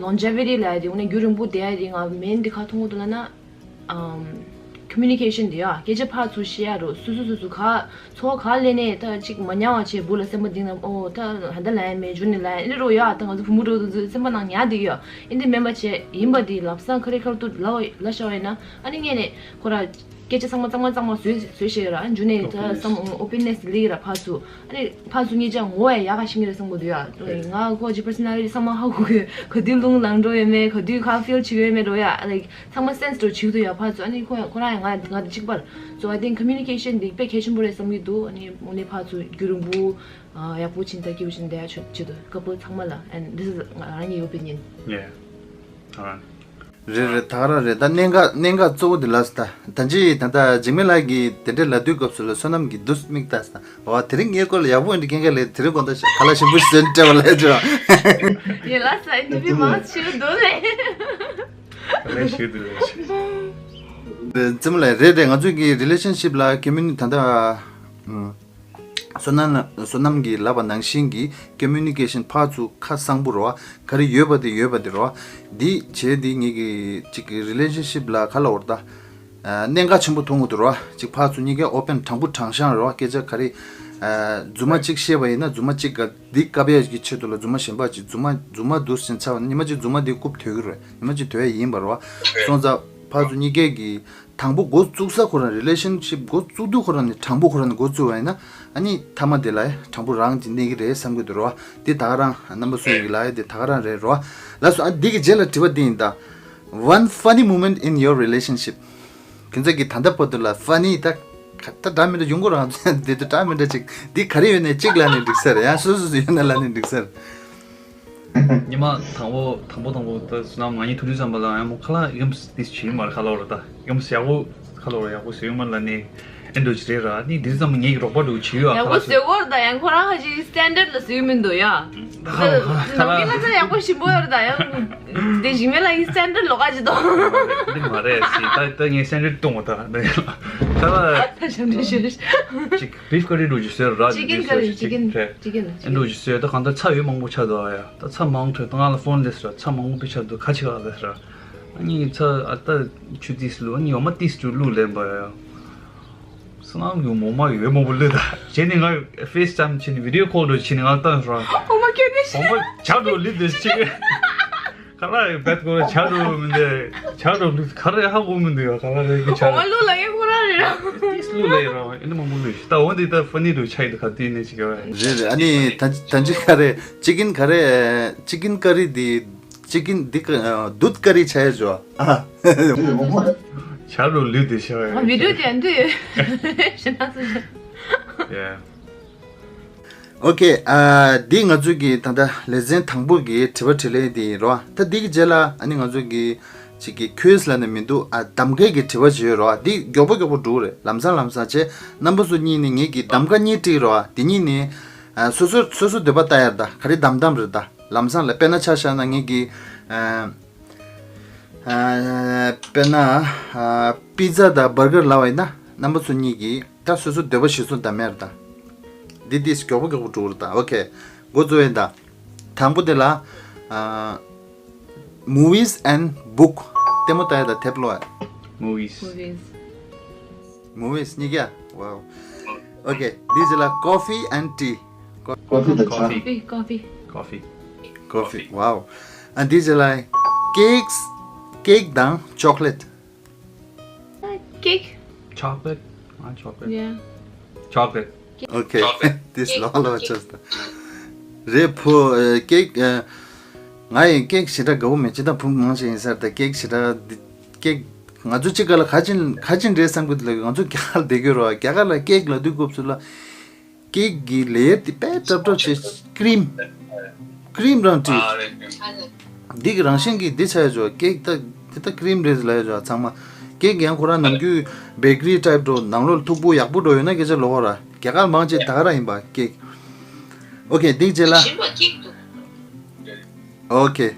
ལོན་ཇེ་ཝི་ཊི་ལ་ཡ་དེ་འོ་ནི་རྒྱུན་རིང་པོ་བསྡད་ཡ་དེ་ང་མེན་འདི་ག་མཐོང་གི་འདུག་ལབ་ན། ཨམ། ཁོ་མུ་ནི་ཀེ་ཤན་དེ་ཡ་སྐད་ཆ་ཕར་ཚུར་བཤད་ཡ་རོ། སུ་སུ་སུ་སུ་ག་ཚོ་ག་ལས་ནས་ད་ཅིག་མ་ཉར་བ་བྱས་སྦུག་ལ་སེམས་པ་གཏིང་ནས་ཨོ་ད་ཧ་ད་ལ་ཡ་མེད་འཇུ་ནི་ལ་ཡ་ཨེ་རོ་ཡ། ད་ང་ཚོ་བུ་མོ་འགྲོ་དུས་ཚོད་སེམས་པ་ནང་ཉར་དེ་ཡ་ཨེ་འདི་མེན་པ་བྱས་ཡིན་པ་དེ་ལབ་སང་ཁ་རི་ཁ་ཐུག་ལ་ལ་ཤ་བ་ཡིན་ན་ཨ་ནི་ངས་ནས་ཁོ་ར་སྐད་ཆ་ཚང་མ་གཙང་མ་གཙང་མ་བཟོས་བཟོས་བཤད་ཡོད་ར། འཇུ་ནས་ད་བསམ་ཨོ་པེན་ནེ་སི་ལི་ར་ཕར་ཚུར་ཨ་ནི་ཕར་ཚུར་གཉིས་ཆ་ངོ་ཡ་ཡག་ག་ཤེས་ངེས་རེད་བསམ་གི་འདུག་ཡ། ང་ཁོ་ཅི་པར་སོ་ན་ལི་ཊི་ཚང་མ་ཧ་གོ་གི་ག་དུས་རླུང་ལངས་འགྲོ་ཡོད་མེད་ག་དུས་ག་ཕིལ་བྱེད་ཀྱི་ཡོད་མེད་འགྲོ་ཡ། ལའིཀ་ཚང་མ་སེན་སི་འགྲོ་བྱེད་ཀྱི་འདུག་ཡ། ཕར་ཚུར་ཨ་ནི་ཁོ་ཁོ་རང་ཡང་ང་ང་དང་གཅིག་པར། So I think communication འདི་དཔེ་གལ་ཆེན་པོ་རེད་བསམ་གྱི་འདུག་ཨ་ནི་དངོས་གནས་ཕར་ཚུར་རྒྱུན་རིང་པོ་ཡག་པོ་ཕྱིན་ད་སྐྱིད་པོ་ཕྱིན་བསྡད་ཡ་ཆོད་ཆེད་དུ་ཀ་པལ་ཚང་མ་ལ། And this is ང་རང་གི་opinion. Yeah. Alright. རེད་རེད། ད་ག་རང་རེད། ད་གནད་འགག་གནད་འགག་གཙོ་བོ་དེ་ལ་ད་ད་ཅི་ད་ད་འཇིགས་མེད་ལགས་ཀྱིས་དེ་འདྲས་ལབ་དུས་སྐབས་སུ་ལ་བསོད་ནམས་ཀྱིས་འདུག་མིག་ལྟ་ས་ད་བ་དེ་རིང་ངའི་སྐོར་ལ་ཡག་པོ་འདྲི་མཁན་ག་ལས་དེ་རིང་དགོང་དག་ཁ་ལག་ཞིམ་པོ་ཞིག་བཟོས་ནས་སྤྲད་པ་ལས་ཅི་བ། ཡེ་ལ་ས་ཨིན་ཊར་བིའུ་མང་ཆེ་བོ་འདུག་ལས། ལས་ཞུ་དུ་ལས་ཞུ། རྩེད་མོ་ལགས་རེད་རེད། ང་ཚོ་གི་relationship ལ་community ད་ད། བསོད་ནམས་བསོད་ནམས་ཀྱིས་ལབ་པ་ནང་བཞིན་གྱི་communication ཕར་ཚུར་ཁ་གསང་པོ་རོ། ག་རེ་ཡོད་པ་དེ་ཡོད་པ་དེ་རོ། འདི་བྱས་འདི་ངེད་ཀྱི་ཅིག་གི་relationship ལ་ག་ལ་འོར་ད། གནད་འགག་ཆེན་པོ་མཐོང་གི་འདུག་རོ། ཅིག་ཕར་ཚུར་གཉིས་ཀའི་open དྲང་པོ་དྲང་བཞག་རོ། སྐད་ཆ་ག་རེ། རྫུན་མ་གཅིག་བཤད་པ་ཡིན་ན་རྫུན་མ་གཅིག་ག་འདི་བཀབ་ཡས་ཀྱི་ཆེད་དུ་ལ་རྫུན་མ་གཞན་པ་ཅིག་རྫུན་མ་རྫུན་མ་འདུག་ཟིན་ཚར་བ་ན་ཉི་མ་གཅིག་རྫུན་མ་འདི་རྐུབ་དོད་ཀྱི་རེད། ཉི་མ་གཅིག་དོད་ཡས་ཡིན་པ་རོ། སོང་ཙང་ཕར་ཚུར་གཉིས་ཀའི་གི་དང་པོ་འགོ་བཙུགས་ས་ཁོ་རང་relationship འགོ་བཙུགས་དུས་ཁོ་རང་ནས་དྲང་པོ་ཁོ་རང་ནས་འགོ་བཙུགས་པ་ཡིན་ན་ཨ་ནི་མཐའ་མ་དེ་ལ་དྲང་པོ་རང་གཅིག་གནས་ཀྱི་རེད་བསམ་གྱི་འདུག་རོ། འདི་ད་ག་རང་རྣམ་པ་སུ་ཡིན་གྱི་ལ་ཡ་འདི་ད་ག་རང་རེད་རོ། ལགས་སོ། ཨ་འདི་གི་རྗེས་ལ་དྲི་བ་འདི་ཡིན་ད། One funny moment in your relationship. ཁྱོད་ཚོ་གི་ད་ལྟ་བར་དུ་ལ་funny ད་ད་འདྲ་མི་འདྲ་ཡོང་གི་རང་འདི་ད་འདྲ་མི་འདྲ་ཅིག་འདི་ག་རེ་ཡོད་ནས་གཅིག་ལ་ནི་འགྲིག་ས་རེད། ཡང་སོ་སོ་སོ་ཡོད་ན་ལ་ནི་འགྲིག་ས་རེད། ཉི་མ་དང་པོ་དང་པོ་དང་པོ་ད་བསོད་ནམས་ང་གཉིས་ཐུག་དུས་ཙམ་པ་ལ་ཡང་མོ་ཁ་ལག་ཡིག་མ་ཏིས་བྱེད་མར་ཁ་ལག་ར་ད་ཡིག་མ་ཡག་པོ་ཁ་ལག་ར་ཡག་པོ་བཟོས་མར་ལ་ནི་ཨེ་འདུག་ཅི་རེད་ར་ནི་འདི་ཙམ་ངེད་ཀྱི་རོགས་པ་འདུག་བྱེད་ཡོད་ཨ་ཡག་ཁ་པོ་ལག་བཟོས་གོ་ར་ད་ཡང་ཁོ་རང་ཧ་ཅིག་standard ལ་བཟོས་མི་འདུག་ཡ། ཁ་ལག་ཁ་ལག་ཁ་ལག་ཡག་པོ་ཞིམ་པོ་ཡོད་ར་ད་ཡང་དེ་ཞིམ་མེད་ལ་ཡིན་standard ལོག་ག་ཅི་དོ། འདི་མ་རེད་སི་ད་ད་ངས་standard གཏོང་བ་ད་འདི། ད་ད་ཞབས་འདྲེན་ཞུ། ཅིག་beef curry འགྲོ་རྒྱུ་ཟེར་ར། chicken curry, chicken, chicken. ཨེ་འགྲོ་རྒྱུ་ཟེར། ད་གང་ལྟར་ཚྭ་ཡོད་མང་པོ་ཆགས་འདུག་ཨ། ཡ་ད་ཚྭ་མང་ཐོས་ད་ང་ལ་phone སླེབས་ར། ཚྭ་མང་པོ་དཔེ་ཆགས་འདུག་ཁ་ཆེ་ག་ལ་ཟེར་ར། ཨ་ནི་ཚྭ་ཨ་ད་ཆུ་ཏིས་བླུགས། ཨ་ནི་འོ་མ་ཏིས་ཅུ་བླུགས་ལེན་པ་ཡ། སོ་ནམ་གྱི་མོ་མ་ཡོད་མང་པོ་བླུགས་ད། བྱས་ནས་ང་FaceTime བྱས་ནས་video call འགྲོ་བྱས་ནས་ང་ལ་བཏང་ར། འོ་མ་ཁྱོད་ནས་བོང་པ་ཇག་འགྲོ་ལི་འདི་ཅིག་ཁ་ལག་རེ་བེད་ཀོ་རེ་ཇག་འགྲོ་མི་འདི་ཇག་འགྲོ་ལི་ཁ་རེ་ཧ་གོ་མི་འདུག་ཡ། ཁ་ལག་རེ་གི་ཇག་འོ་མ་བླུགས་ལ་ངས་ཁོ་རང་རེད་ར། ཏིས་བླུགས་ལ་ཡི་ར་ཨེ་ནི་མང་པོ་བླུགས་ཤི། ད་འོ་འདི་ད་funny འདུག་ཆ་ཡི་འདུག་ཁ་ཏི་ནས་ཅིག་ག་བ། རེད་རེད། ཨ་ནི་ད་ད་ཅི་ཁ་རེ་chicken curry, chicken curry འདི་chicken འདི་ཀ་ཨ་dude curry ཆ་ཡ་ཇོ། ཨ། ཇག་འགྲོ་ལི་འདི་ཤ་ཡ། ཨ་video དེ་འདི་ཡོད་ཤི་ན་སུ། Yeah. Okay, ཨ་འདི་ང་ཚོ་གི་ད་ལྟ་ལེ་ཚན་དང་པོ་གི་དྲི་བ་དྲིས་ལན་འདི་ཡིན་རོ། ད་འདི་གི་རྗེས་ལ་ཨ་ནི་ང་ཚོ་གི་ཅིག་གི་quiz ལབ་ནས་མི་འདུག་ཨ་གདམ་གའི་གི་དྲི་བ་ཅིག་ཡོད་རོ། འདི་མགྱོགས་པོ་མགྱོགས་པོ་འགྲོ་རེད། ལམ་སང་ལམ་སང་བྱས། རྣམ་པ་ཚོ་གཉིས་ནི་ངེད་ཀྱི་གདམ་ག་གཉིས་སྤྲད་རོ། འདི་གཉིས་ནི་ཨ་སོ་སོ་སོ་སོ་འདོད་པ་ལྟ་ཡར་ད་ག་རེ་གདམ་གདམ་རེད་ད། ལམ་སང་ལ་དཔེར་ན་ཆ་བཞག་ན་ངེད་ཀྱི་ཨ་ཨ་དཔེར་ན་ཨ་pizza དང་burger ལབ་པ་ཡིན་ན་རྣམ་པ་ཚོ་གཉིས་ཀྱིས་ད་སོ་སོ་འདོད་པ་གཞིར་བཟུང་གདམ་ཡར་ད། འདི་འདི་མགྱོགས་པོ་མགྱོགས་པོ་འགྲོ་རེད་ད། Okay, འགོ་གཙོ་ཡིན་ད། དང་པོ་དེ་ལ་ཨ་movies and book ལྟད་མོ་ལྟ་ཡ་དང་དེབ་ཀློག་ཡ། Movies. Movies. Movies གཉིས་ཀ། Wow. Okay, འདི་རྗེས་ལ་coffee and tea. Coffee དང་ཇ། Coffee. Coffee, coffee. Coffee. Coffee. Wow. ཨ་འདི་རྗེས་ལ་cakes, cake དང་chocolate. Cake. Chocolate. Ah, chocolate. Yeah. Chocolate. Okay. Chocolate. འདི་ལོ་ལོ་ཅོས་ད། རེད་བུ། ཨ་cake ཨ་ང་ཡི་cake ཞེ་དྲག་དགའ་བོ་མེད། ཅི་ད་བུ་མང་ཞིག་ཡིན་ས་རེད་ད། cake ཞེ་དྲག་འདི་cake ང་ཚོ་གཅིག་ག་ལ་ག་ཅིན་ག་ཅིན་རེད་བསམ་གི་འདུག་ལ། ང་ཚོ་རྒྱ་གར་བསྡད་ཀྱི་ཡོད་རེད་བ། རྒྱ་གར་ལ་cake ལབ་དུས་སྐབས་སུ་ལ་cake གི་layer དེ་དཔེ་ཏྲབ་ཏྲབ་བྱས། cream, cream རང་བྲིས། འདི་གི་རང་བཞིན་གྱིས་འདི་ཆ་ཡ་ཆོག cake ད་འདི་ད་cream རེད་ལབ་ཡ་ཆོག་ཚང་མ། cake ཡང་ཁོ་རང་ནམ་རྒྱུན་bakery type འགྲོ་ནང་ལོགས་ལ་མཐུག་པོ་ཡག་པོ་འགྲོ་ཡོད་ན་སྐད་ཆ་ལོག་ར། རྒྱ་གར་མང་ཆེ་ད་ག་རང་ཡིན་པ་cake། Okay, འདི་རྗེས་ལ། Okay.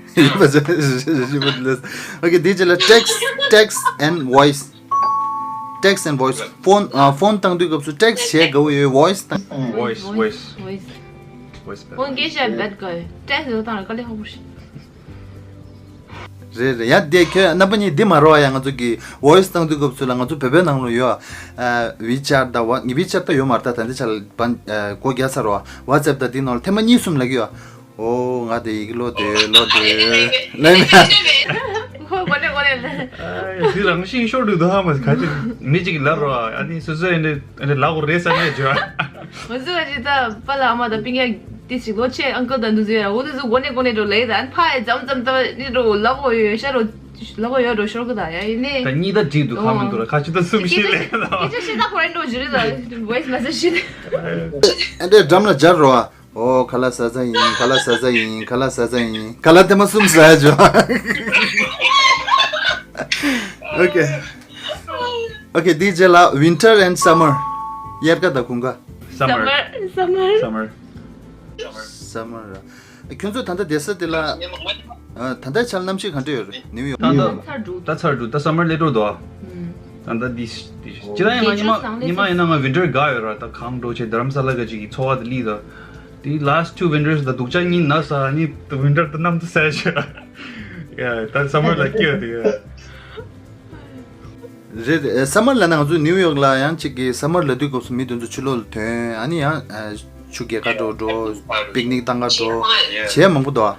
Okay, འདི་རྗེས་ལ་text, text and voice. Text and voice. Phone ཨ་phone བཏང་དུས་སྐབས་སུ་text བྱེད་དགའ་བོ་ཡོད། Voice བཏང་། Voice, voice. Voice. Voice བཏང་། Phone གས་བྱས་བེད་དགའ་ཡོད། Text ལོ་བཏང་ལ་དཀའ་ལས་ཁག་པོ་ཞིག་རེད་རེད། ཡ་དེ་ཁྱོད་རྣམ་པ་གཉིས་འདི་མ་རོ་ཡ། ང་ཚོ་གི་voice བཏང་དུས་སྐབས་སུ་ལ་ང་ཚོ་བོད་པའི་ནང་ལ་ཡོད་ཨ། WeChat ད་ཝ་ངི་WeChat ད་ཡོད་མ་རེད་ད། ད་འདི་ཆ་ལ་སྒོ་རྒྱག་ཚར་རོ། WhatsApp ད་འདི་ནང་ལ་ཐེངས་མ་གཉིས་གསུམ་ལབ་ཀྱི་ཡོད། ཨོ་ང་དེ་ཡི་གེ་ཀློག་དེ་ཀློག་དེ་ལབ་ནས། ཁོ་གོ་ནས་གོ་ནས་ལབ། འདི་རང་བཞིན་ཤོར་འདུག་ད་ཧ་མ་ག་ཅི་མི་གཅིག་གིས་ལབ་རོགས། ཨ་ནི་སོ་སོ་ཨེ་འདྲ་ཨེ་འདྲ་ལབ་དགོས་རེད་བསམ་ནས་བརྗོད། ང་ཚོ་ཅི་ད་པཱ་ལགས་ཨ་མ་དང་སྤུན་ཀྱག་དེ་ཞིག་ལོ་ཆེ་ཨང་ཀལ་དང་འདུ་ཟེར་འོ་དེ་ཚོ་གོ་ནས་གོ་ནས་འགྲོ་ལབ་ད། ཨ་ནི་ཕ་ཡི་འཇམ་འཇམ་ད་ནི་འགྲོ་ལབ་དགོས་ཡོད་ཤ་རོ་ལབ་དགོས་ཡོད་འགྲོ་ཤོར་གི་ད་ཡ་ཡིན་ནི། ད་གཉིས་ད་འགྲིག་འདུག་ཁ་མི་འདུག་ར། ཁ་ཅི་ད་གསུམ་ཤེས་ལས་ད། སྐད་ཆ་བཤད་ད་ཁོ་རང་འགྲོ་བཞི་རེད་ད། Voice message ཤེས་ད། ཨེ་འདྲ་འགྲམ་ལ་སྦྱར་རོ་ཨ། ཨོ་ཁ་ལག་ཟ་ས་ཡིན། ཁ་ལག་ཟ་ས་ཡིན། ཁ་ལག་ཟ་ས་ཡིན། ཁ་ལག་ཐེངས་མ་གསུམ་ཟ་ཡ་བྱོས། Okay. Okay, འདིའི་རྗེས་ལ་winter and summer. དབྱར་ཁ་དང་དགུན་ཁ། Summer. Summer. Summer. Summer ར། ཁྱོད་ཚོ་ད་ལྟ་བསྡད་ས་དེ་ལ་ཨ་ད་ལྟའི་ཆར་གནམ་གཤིས་ག་འདྲ་ཡོད་རེད་ནིའུ་ཡོག་ད་ལྟ་ད་ཚར་འདུག་ད་summer སླེབས་འགྲོ་འདུག་ཨ། ད་ལྟ་འདི་འདི་སྤྱིར་ཡང་ང་ཉི་མ་ཉི་མ་ཡིན་ན་ང་winter དགའ་ཡོད་ར། ད་གངས་འགྲོ་བྱས་དྷ་རམ་ས་ལ་ག་ཅིག་གི་ཚོ་བ་དེ་ལི་ད། དེ་last two winters ད་སྡུག་ཅག་གཉིས་ན་ས་ནི་winter ད་གནམ་ད་ས་ཤ། ཡ་ད་summer ལ་སྐྱིད་ཡོད་དེ་ཡ། རེད་རེད། summer ལ་ན་ང་ཚོ་ནིའུ་ཡོག་ལ་ཡང་གཅིག་གི་summer ལ་དུས་སྐབས་སུ་མི་དེ་ཚོ་ཕྱི་ལོགས་ལ་ཐོན། ཨ་ནི་ཡང་ཨ་ཆུ་རྐྱལ་ཁ་འགྲོ་འགྲོ་picnic བཏང་ག་འགྲོ་བྱས་མང་པོ་འདུག་ཨ།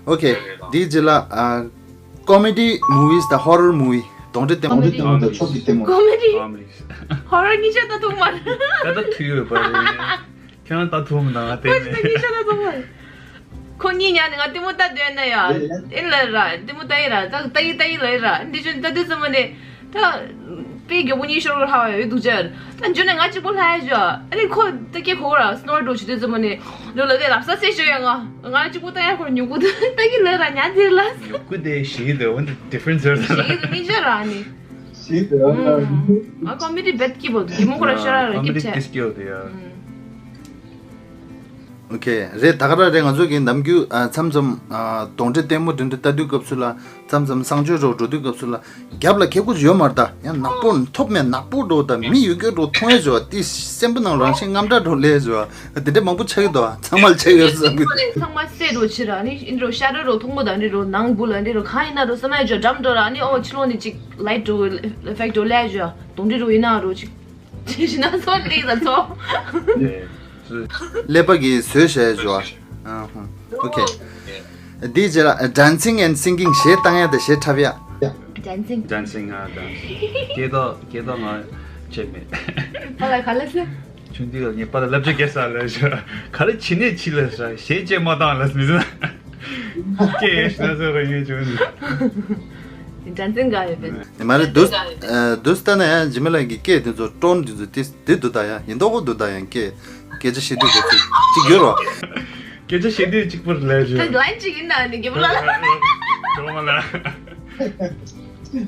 Okay, འདིའི་རྗེས་ལ་ཨ་comedy movies དང་horror movie གདོན་འདྲེ་ལྟད་མོ། གདོན་འདྲེ་ལྟད་མོ་དང་ཕྱོགས་བསྒྲིགས་ལྟད་མོ། Comedy. Horror གཉིས་ཆ་ད་ཐུག་མ་རེད། ད་ད་ཐུག་ཡོད་པ་རེད། ཁྱེད་རང་ད་ཐུག་མི་འདུག་ང་བལྟས་ནས། ཁོ་གཉིས་ཉལ་ནས་ང་ལྟད་མོ་ལྟ་འདོད་ན་ཡ། ཨེ་ལ་ར་ལྟད་མོ་ལྟ་ཡི་ར། ད་ལྟ་ཡི་ལྟ་ཡི་ལ་ཡི་ར། འདི་ཆུ་ལྟ་དུས་ཙམ་པ་ནས་ད་དཔེ་མགྱོགས་པོ་གཉིད་ཤོར་ཧ་ཡོད་འདུག་ཅར། ད་འཇུ་ནས་ང་གཅིག་པོ་ལྷ་ཡ་ཞོ། ཨ་ནི་ཁོ་ད་སྐད་གོ་ར་snore འགྲོ་བྱེད་དུས་ཙམ་པ་ནས་ལོ་ལ་དེ་ལབ་ས་སེ་ཞོ་ཡ། ང་ང་གཅིག་པོ་ལྟ་ཡ་ཁོར་ཉུག་གུ་ད་ལྟ་གི་ལ་ར་ཉལ་དེ་ལ། ཉུག་གུ་དེ་ཞིག་དེ་འོན་ཏེ་difference ཟེར་ད་ལ། ཞིག་དེ་མི་ཤོར་ར་ནི། ཞིག་དེ་ཨ་ང་comedy བེད་ཀྱི་བོ་དུ་གི་མོ་ཁོ་ར་ཤོར་ར་ར་comedy སྐྱིད་ཆ། སྐྱིད་སྐྱིད་དེ་ཡ། ཨོ་ཁེ། རེད། ད་ག་རང་རེད། ང་ཚོ་གི་ནམ་རྒྱུན་ཨ་མཚམས་མཚམས་ཨ་གདོན་འདྲེ་ལྟད་མོ་འདྲ་འདྲ་ལྟ་དུས་སྐབས་སུ་ལ། མཚམས་མཚམས་གསང་སྤྱོད་རོགས་འགྲོ་དུས་སྐབས་སུ་ལ། རྒྱབ་ལ་ཁེ་ཁུ་ཡོད་མ་རེད། ད་ཡང་ནག་པོ་ཐོབ་མེད་ནག་པོ་འགྲོ་དང་མི་ཡོད་སྐྱོ་འགྲོ་མཐོང་ཡས་བྱོས་པ་དེ་སེམས་པ་ནང་རང་བཞིན་རྔམ་དྲག་འགྲོ་ལས་བྱོས་པ་དེ་འདྲ་མང་པོ་ཆགས་ཀྱི་འདུག་ཚང་མ་ལ་ཆགས་ཡོད་བསམ་གི། ཚང་མ་སེ་འགྲོ་ཕྱིར་ར་ནི་ཨིན་འགྲོ་ཤ་ར་རོ་མཐོང་པོ་དང་འདི་རོ་ནང་བུ་ལ་འདི་རོ་གང་ཡིན་ན་རོ་བསམ་ཡས་བྱོས་འགྲམ་འགྲོ་ར་ནི་ཨོ་ཕྱི་ལོགས་ནི་ཅིག་ལའིཊ་འགྲོ་ཨེ་ཕེག་འགྲོ་ལས་བྱོས་གདོན་འདྲེ་རོ་ཡིན་ན་རོ་ཅིག་ཤི་ན་སོ་ལི་ཟ་ཚོ། ཀླད་པ་གིས་བཟོས་བྱས་བྱོས་པ། ཨ་ཧུམ། ཨོ་ཁེ། འདིའི་རྗེས་ལ་dancing and singing གཞས་བཏང་ཡ་དང་གཞས་འཁྲབ་ཡ། Dancing. Dancing ཨ་dancing སྐད་ཐོག་སྐད་ཐོག་ང་བྱེད་མེད། ཨ་ལ་ག་ལ་སེ། ཆུང་དུས་ལ་ངའི་པ་ལ་བསླབ་བྱ་སྐྱེལ་ས་ལ་ཤ་ག་རེ་བྱེད་ནས་ཕྱི་ལ་ཤ་གཞས་བྱེད་མ་བཏང་ལ་མི་ཟེར། སྐད་ཤ་ཟེར་ར་ཡོད་བྱུང་ནི། Dancing ག་ཡོད་པས། མ་རེད་འདུག་ཨ་འདུག་ལྟ་ན་ཡང་འཇིགས་མེད་ལགས་ཀྱི་སྐད་དེ་ཚོ་ཀྲོན་དེ་ཚོ་དེ་དེ་འདུག་ད་ཡང་ཡིན་མདོག་པོ་འདུག་ད་ཡང་སྐད་སྐད་ཆ་བཤད་དུས་ག་ཚོད་ཅིག་ཡོད་རོ། སྐད་ཆ་བཤད་དུས་གཅིག་པུར་ལས་ད་རེད། ལན་གཅིག་ཡིན་ན་ནི་རྒྱབ་ལ། གྲོགས་མ་ལ།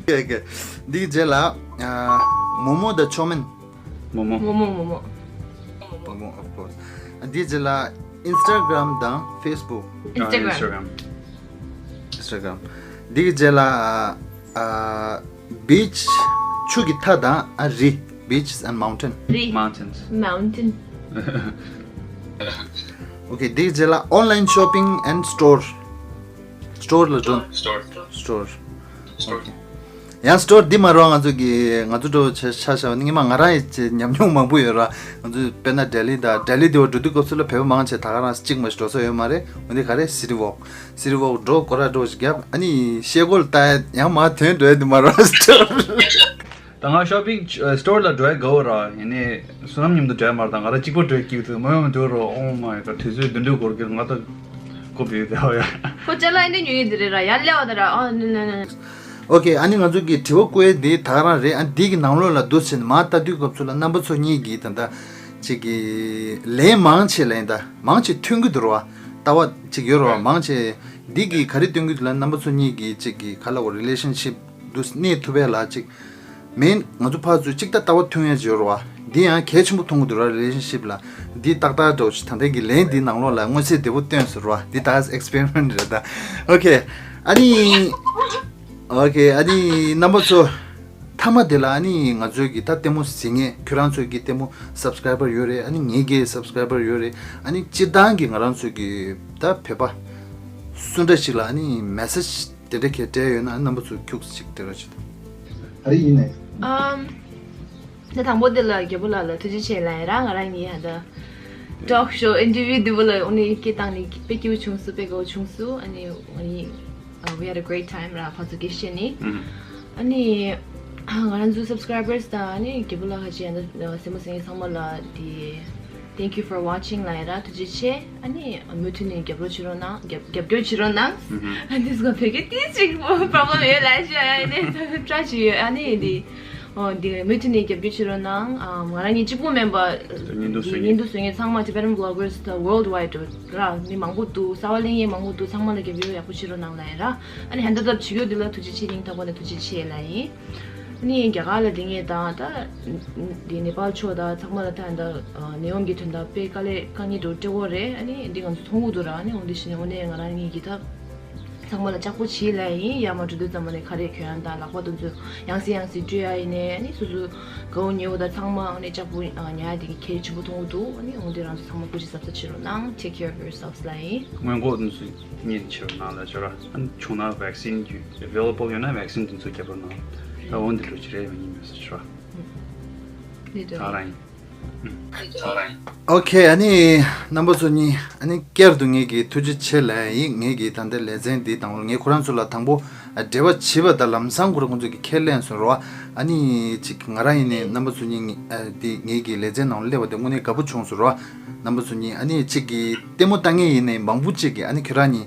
ཀེ་ཀེ། འདིའི་རྗེས་ལ་ཨ་མོ་མོ་དང་ཆོ་མིན། མོ་མོ། མོ་མོ་མོ་མོ། མོ་མོ། Of course. འདིའི་རྗེས་ལ་Instagram དང་Facebook། ཨ་Instagram. Instagram. Instagram. འདིའི་རྗེས་ལ་ཨ་ཨ་beach ཆུ་གི་མཐའ་དང་ཨ་རི། Beaches and mountain. རི། Mountains. Mountain. Okay. འདིའི་རྗེས་ལ་online shopping and store. Store ལ་འགྲོ། Store. Store. Store. Okay. ཡང་སི་ཊོར་འདི་མ་རོ། ང་ཚོ་གི་ང་ཚོ་འགྲོ་ཆ་ཆ་བཞག་ནི་ངས་མ་ང་རང་ཡི་ཉམས་མྱོང་མང་པོ་ཡོད་ར། ང་ཚོ་དཔེར་ན་ལྡི་ལི་དང་ལྡི་ལི་འདི་བ་འགྲོ་དུས་སྐབས་སུ་ལ་བོད་པ་མང་ཆེ་ད་ག་རང་གཅིག་མ་ཞིག་འགྲོ་ས་ཡོད་མ་རེད། འོ་འདི་ག་རེ་city walk city walk འགྲོ་སྐོར་ར་འགྲོ་ཞིག་རྒྱབ། ཨ་ནི་ཤེལ་སྒོ་ལ་ལྟ་ཡང་མ་ཐོན་འགྲོ་ཡ་འདི་མ་རོ་སི་ཊོར། ད་ང་shopping store ལ་འགྲོ་ཡ་དགའ་བོ་ར་ཡིན་ནི་བསོད་ནམས་མཉམ་དུ་འགྲོ་ཡ་མ་རེད། ད་ང་ར་གཅིག་པོ་འགྲོ་ཡ་སྐྱིད་འདུག་མ་ཡོང་འགྲོ་རོ། Oh my god དུས་ཚོད་བདུན་ཕྲག་འགོར་གྱི་ང་ད་ཀོ་བི་དེ་ཧ་ཡ། ཁོ་ཅ་ལག་ཨེ་འདྲ་ཉོ་ཡི་དེ་རེད་ར་ཡར་སླེབས་པ་དེ་ར། ཨོ་ནི་ནི་ནི། Okay. ཨ་ནི་ང་ཚོ་གི་དྲི་བ་བཀོད་ཡ་འདི་ད་ག་རང་རེད། ཨ་འདི་གི་ནང་ལོགས་ལ་འདུག་ཟེར་ནས་མ་ལྟ་དུས་སྐབས་ཚོ་ལ་རྣམ་པ་ཚོ་གཉིས་ཀྱིས་ད་ལྟ་ཅིག་གི་ལན་མང་ཆེ་ལན་ད་མང་ཆེ་ཐོན་གི་འདུག་ར་བ། ལྟ་བ་ཅིག་ཡོད་ར་བ། མང་ཆེ་འདི་གི་ག་རེ་སྟོན་གི་འདུག་ལ་རྣམ་པ་ཚོ་གཉིས་ཀྱིས་ཅིག་གི་ག་ལ་བ་relationship འདུ་གནས་ཐུབ་པའི་ལ་ཅིག་མིན་ང་ཚོ་ཕར་ཚུར་གཅིག་ལྟ་ལྟ་བ་མཐུན་ཡ་ཅིག་ཡོད་རེད་བ། འདི་ཡང་གལ་ཆེན་པོ་མཐོང་གི་འདུག་ར། relationship ལ་འདི་ཏག་ཏག་འདྲ་བོ་ཞིག་ད་ལྟའི་གི་ལན་འདི་ནང་ལོགས་ལ་མངོན་གསལ་དོད་པོ་སྟོན་ཟེར་བ། འདི་ད་experiment རེད་ད། Okay. ཨ་ནི་Okay. ཨ་ནི་རྣམ་པ་ཚོ་མཐའ་མ་དེ་ལ་ཨ་ནི་ང་ཚོའི་གི་ད་ལྟད་མོ་གཟིགས་མཁན་ཁྱོད་རང་ཚོའི་གི་ལྟད་མོ་subscriber ཡོད་རེད། ཨ་ནི་ངའི་གི་subscriber ཡོད་རེད། ཨ་ནི་སྤྱིར་བཏང་གི་ང་རང་ཚོའི་གི་ད་བོད་པ་སུ་འདྲ་ཞིག་ལ་ཨ་ནི་message དེ་འདྲ་གལ་འབྲེལ་ཡོད་ན་རྣམ་པ་ཚོས་ཁྱུག་ཙམ་ཅིག་དེ་ར་བྱེད་དང་། ཨ་རི་ཡིན་ནས། ཨམ། ད་དང་པོ་དེ་ལ་རྒྱལ་པོ་ལགས་ལ་ཐུགས་རྗེ་ཆེ་ལབ་ཡ་ར། ང་རང་གཉིས་ཧ་ད་talk show interview འདི་བ་ལ་འོ་ནི་སྐད་བཏང་ནི་དཔེ་སྐྱིད་པོ་བྱུང་སོང་། དཔེ་དགའ་བོ་བྱུང་སོང་། ཨ་ནི་ང་གཉིས་uh, we had a great time ར་ཕར་ཚུར་སྐད་བཤད་ནི། ཨ་ནི་ང་རང་ཚོའི་subscribers དང་ཨ་ནི་རྒྱལ་པོ་ལགས་ཧ་ཅང་ཡང་ད་སེམས་པ་སེང་གེ་ཚང་མ་ལ་དེ། Thank you for watching ལབ་ཡ་ར། ཐུགས་རྗེ་ཆེ། ཨ་ནི་མུ་མཐུད་ནས་རྒྱབ་སྐྱོར་བྱེད་རོགས་གནང་། རྒྱབ་རྒྱབ་སྐྱོར་བྱེད་རོགས་གནང་། ཨ་ནི་སྒོ་བོད་སྐད་ཏིས་ཅིག་problem ཡོད་ལབ་ཤག་ཨ་ནི་try བྱེད་ཡོད། ཨ་ནི་འདི་འོ་འདི་མུ་མཐུད་ནས་རྒྱབ་སྐྱོར་བྱེད་རོགས་གནང་། ཨ་ང་རང་གཉིས་གཅིག་པུ་མིན་པ་བརྙན་ཐུང་བཟོ་མཁན། བརྙན་ཐུང་བཟོ་མཁན་ཚང་མ་Tibetan vloggers དང་worldwide ར་མི་མང་པོ་འདུག་གསར་པ་གླེང་མཁན་མང་པོ་འདུག་ཚང་མ་ལ་རྒྱབ་སྐྱོར་ཡག་པོ་བྱེད་རོགས་གནང་ལབ་ཡ་ར། ཨ་ནི་ཧན་ད་ད་བྱེད་རྒྱུ་འདི་ལ་ཐུགས་རྗེ་ཆེ། སྙིང་ཐག་པ་ནས་ཐུགས་རྗེ་ཆེ་ལབ་ཡིན། ཨ་ནི་རྒྱ་གར་ལ་སྡོད་མཁན་དང་ད་འདི་ནེ་པཱལ་ཕྱོགས་དང་ཚང་མ་ལ་ད་ད་ནད་ཡམས་ཀྱི་དོན་དག་དཔེ་དཀའ་ལས་དཀའ་ངལ་འགྲོ་སྤྲད་ཡོད་རེད། ཨ་ནི་འདི་ང་ཚོ་མཐོང་གི་འདུག་ར། ཨ་ནི་འོ་འདི་བྱས་ནས་དངོས་གནས་ང་རང་གཉིས་ཀྱིས་ད་ཚང་མ་ལ་ལྕགས་པོ་བྱེད་ལབ་ཡིན། ཡར་མར་འགྲོ་དུས་ཙམ་པ་ནས་ག་རེ་གྱོན་ཡ་དང་ལག་པ་དེ་ཚོ་ཡང་སེ་ཡང་སེ་བཀྲུ་ཡ་ཡིན་ནའི། ཨ་ནི་སོ་སོ་དགའ་བོ་ཉེ་བོ་དང་ཚང་མ་ཨ་ནི་ལྕགས་པོ་ཉར་ཡ་དེ་གལ་ཆེན་པོ་མཐོང་གི་འདུག་ཨ་ནི་འོ་འདི་རང་ཚོ་ཚང་མ་སྐུ་མཁྱེན་གཟབ་གཟབ་བྱེད་རོགས་གནང་། Take care of yourselves ལབ་ཡིན། སྔོན་འགོག་དེ་ཚོ་ཉིན་ཕྱིར་ནང་ལ་འབྱོར་ར། ཨ་ནི་བྱུང་ན་vaccine རྒྱུ་available ཡོད་ན་vaccine དེ་ཚོ་རྒྱབ་རོགས་གནང་། ད་འོ་འདི་འགྲོ་གི་རེད། ཡོང་ཉིན་མེད་ས་ཆུ་ར། འདི་འདྲ་ད་རང་ཡིན། Okay. ཨ་ནི་རྣམ་པ་ཚོ་གཉིས་ཨ་ནི་བསྐྱར་དུ་ངེད་ཀྱིས་ཐུགས་རྗེ་ཆེ་ལབ་ཡིན། ངེད་ཀྱིས་ད་ལྟའི་ལེ་ཚན་འདི་དང་པོ་ངས་ཁོ་རང་ཚོ་ལ་དང་པོ་འབྲེལ་བ་བྱེད་པ་དང་ལམ་སང་ཁོ་རང་ཁོང་ཚོ་གིས་ཁས་ལེན་སོང་རོ། ཨ་ནི་ཅིག་ང་རང་ཡིན་ནའི་རྣམ་པ་ཚོ་གཉིས་འདི་ངེད་ཀྱི་ལེ་ཚན་ནང་ལ་སླེབས་པ་དེ་དངོས་གནས་དགའ་པོ་བྱུང་སོང་རོ། རྣམ་པ་ཚོ་གཉིས་ཨ་ནི་ཅིག་གི་ལྟད་མོ་ལྟ་མཁན་ཡིན་ནའི་མང་པོ་ཅིག་གིས་ཨ་ནི་ཁྱོད་རང་གཉིས་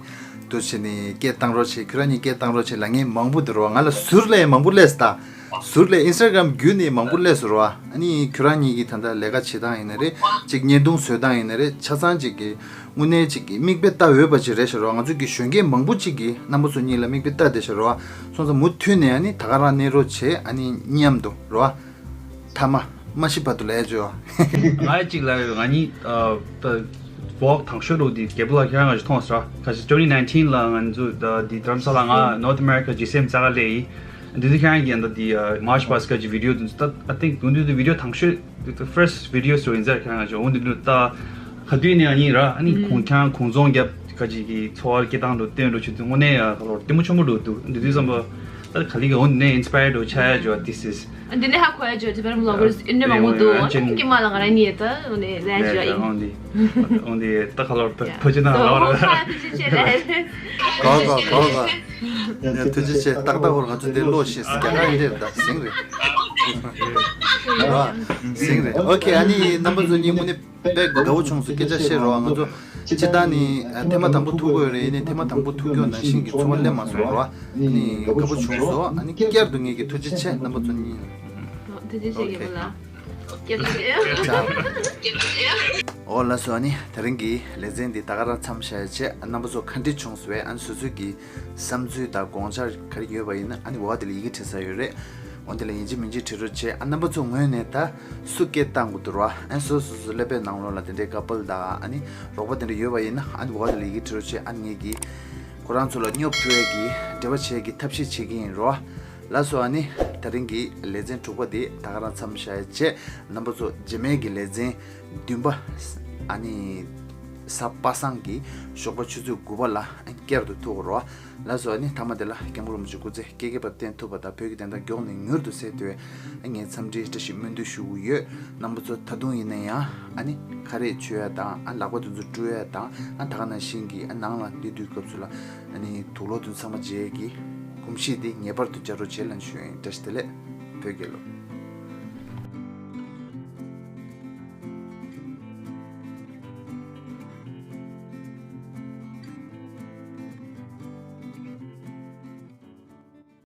འདུག་བྱས་ནས་སྐད་བཏང་རོགས་བྱེད། ཁྱོད་རང་གཉིས་སྐད་བཏང་རོགས་བྱེད་ལབ་མཁན་མང་པོ་འདུག་རོ། ང་ལ་ཟུར་ལས་མང་པོ་སླེབས་སོང་ད། ཟུར་ལས་Instagram བརྒྱུད་ནས་མང་པོ་སླེབས་སོང་རོ། ཨ་ནི་ཁྱོད་རང་གཉིས་ཀྱིས་ད་ལྟ་ལས་ཀ་བྱེད་སྟངས་ཡིན་ན་རེད། ཅིག་བརྙན་ཐུང་བཟོ་སྟངས་ཡིན་ན་རེད། ཆ་ཚང་ཅིག་གིས་དངོས་གནས་ཅིག་གིས་མིག་དཔེ་ལྟ་འོས་པ་ཅིག་རེད་ཤག་རོ། ང་ཚོ་གི་གཞོན་སྐྱེས་མང་པོ་ཅིག་གིས་རྣམ་པ་ཚོ་གཉིས་ལ་མིག་དཔེ་ལྟ་བསྡད་ཤག་རོ། སོང་ཙང་མུ་མཐུད་ནས་ཨ་ནི་ད་ག་རང་གནས་རོགས་བྱེད། ཨ་ནི་མཉམ་དུ་རོ། ཐ་མ་མ་ཤི་བར་དུ་ལས་བཅོས། ང་ཡི་གཅིག་ལ་ཡོད། ང་གཉིས་ཨ་ད་ walk དང་ཤོས་རུ་དེ་རྒྱལ་པོ་ལགས་ཁྱེད་རང་ང་ཞིག་མཐོང་སོང་ར། ཁ་ཅིག་twenty nineteen ལ་ང་ཚོ་ད་དེ་རྡ་རམ་ས་ལ་ང་North America G C M རྩ་ཁ་ལས་ཡིན། འདི་དུས་ཁྱེད་རང་གིས་ད་དེ་March Pass ག་ཅིག་video དེ་ཚོ་ད་I think དུང་དུས་དུ་video དང་ཤོས་the first video སུ་ཡིན་ཟེར། ཁྱེད་རང་ང་ཞིག་འོང་དུས་དུ་ད་ག་དུས་ནས་ཡང་ཡིན་ར། ཨ་ནི་ཁོང་ཁྱེད་རང་ཁོང་རྫོང་རྒྱབ་ག་ཅིག་གི་འཚོ་བ་སྐྱེལ་སྟངས་དུ་བསྟན་འགྲོ་ཆུ་དུས་དངོས་གནས་ཡ་ཁ་ལོར་ལྟད་མོ་ཆེན་པོ་འགྲོ་འདུག་འདི་དུས་ཙམ་པ་ད་ག་ལི་གི་འོང་དུས་ནས་inspired འོ་ཆ་ཡ་ཇོ། This is འདི་ནས་ཧ་གོ་ཡ་ཇོ། དེ་བར་མ་གོ་ཨ་འདྲ་མང་པོ་འདུག་ཨ་ཅན་ཀི་མ་ལ་ང་རང་ཉིད་ད་འོ་ནས་ལས་ཇོ་ཨིན། འོང་དེ་འོང་དེ་ད་ཁ་ལོར་ཕ་ཕ་ཅི་ན་ལོར་ཧ་ཕི་ཅི་ཆེ་ལས། གོ་གོ་གོ་གོ། ཡ་ཐུགས་རྗེ་ཆེ། ཏག་ཏག་ཧོར་ང་ཚོ་དེ་ལོ་ཤེས་སི་རྒྱ་གར་འདིར་ད་ཟིང་རེད། ར་ཟིང་རེད། ཨོ་ཁེ། ཨ་ནི་རྣམ་པ་ཚོ་གཉིས་དངོས་གནས་དཔེ་དགའ་བོ་བྱུང་སོང་། སྐད་ཆ་བཤད་རོགས། ང་ཚོ་སྤྱིར་བཏང་ནི་ཨ་ཐེངས་མ་དང་པོ་ཐུག་གི་ཡོད་རེད། ཡིན་ནའི་ཐེངས་མ་དང་པོ་ཐུག་རྒྱུ་ནང་བཞིན་གྱི་ཚོར་བ་སླེབས་མ་སོང་རོགས། ཨ་ནི་དགའ་བོ་བྱུང་སོང་། ཨ་ནི་བསྐྱར་དུ་ངེད་ཀྱིས་ཐུགས་རྗེ་ཆེ་རྣམ་པ་ཚོ་གཉིས། ཐུགས་རྗེ་ཆེ་རྒྱལ་པོ་ལགས། ཨོ་ལགས་སོ། ཨ་ནི་དེ་རིང་གི་ལེ་ཚན་འདི་ད་ག་རང་མཚམས་བཞག་ཡ་བྱས། རྣམ་པ་ཚོ་ག་འདྲ་བྱུང་སོང་བས། ཨ་ནི་སོ་སོའི་གི་བསམ་ཚུལ་དང་དགོངས་འཆར་ག་རེ་ཡོད་པ་ཡིན་ན་ཨ་ནི་འོག་དེ་ལ་ཡི་གེ་བྲིས་ས་ཡོད་རེད། འོ་དེ་ལ་ཡིན་གཅིག་མིན་གཅིག་བྲིས་རོགས་བྱས། ཨ་རྣམ་པ་ཚོ་ངོས་ནས་ད་སུ་སྐད་བཏང་དགོས་འདུག་ར། ཨ་ནི་སོ་སོ་སོ་ཀླད་པའི་ནང་ལོགས་ལ་དེ་འདྲའི་ཀ་པལ་དང་ཨ་ནི་རོགས་པ་དེ་འདྲ་ཡོད་པ་ཡིན་ན་ཨ་ནི་འོག་དེ་ལ་ཡི་གེ་བྲིས་རོགས་བྱས། ཨ་ནི་ངེད་ཀྱིས་ཁོ་རང་ཚོ་ལ་སྙོབ་ཐུབ་ཡས་ཀྱི་འབྲེལ་བ་བྱེད་ཡས་ཀྱི་ཐབས་ཤེས་བྱེད་ཀྱི་ཡིན་རོ། ལགས་སོ། ཨ་ནི་དེ་རིང་གི་ལེ་ཚན་དྲུག་པ་དེ་ད་ག་རང་མཚམས་བཞག་ཡ་བྱས། རྣམ་པ་ཚོ་རྗེས་མའི་གི་ལེ་ཚན་བདུན་པ་ཨ་ནི་གཟའ་པ་སངས་ཀྱི་ཞོགས་པ་ཆུ་ཚོད་དགུ་པ་ལ་བསྐྱར་དུ་ཐུག་རོགས། ལགས་སོ། ཨ་ནི་མཐའ་མ་དེ་ལ་སྐྱབས་མགོན་རིན་པོ་ཆེ་སྐུ་ཚེ་བསྐལ་བརྒྱའི་བར་བརྟན་ཐུབ་པ་དང་། བོད་ཀྱི་བདེན་མཐའ་མགྱོགས་ནས་མྱུར་དུ་གསལ་ཐུབ་པའི་ངའི་འཚམས་འདྲིའི་བཀྲ་ཤིས་སྨོན་འདུན་ཞུ་གི་ཡོད། རྣམ་པ་ཚོ་ད་དུང་ཡིན་ན་ཡང་ཨ་ནི་ཁ་རས་མཆོད་ཡ་དང་། ཨ་ལག་པ་དེ་ཚོ་བཀྲུ་ཡ་དང་། ཨ་ད་ག་ནང་བཞིན་གྱི་ཨ་ནང་ལ་སླེབས་དུས་སྐབས་སུ་ལ་ཨ་ནི་དུག་ལོག་དེ་ཚང་མ་བརྗེ་ཡས་ཀྱི་གོམས་གཤིས་དེ་ངེས་པར་དུ་བྱ་རོགས་བྱེད་ལབ་ཞུ་ཡིན། བཀྲ་ཤིས་བདེ་ལེགས། བོད་རྒྱལ་ལོ།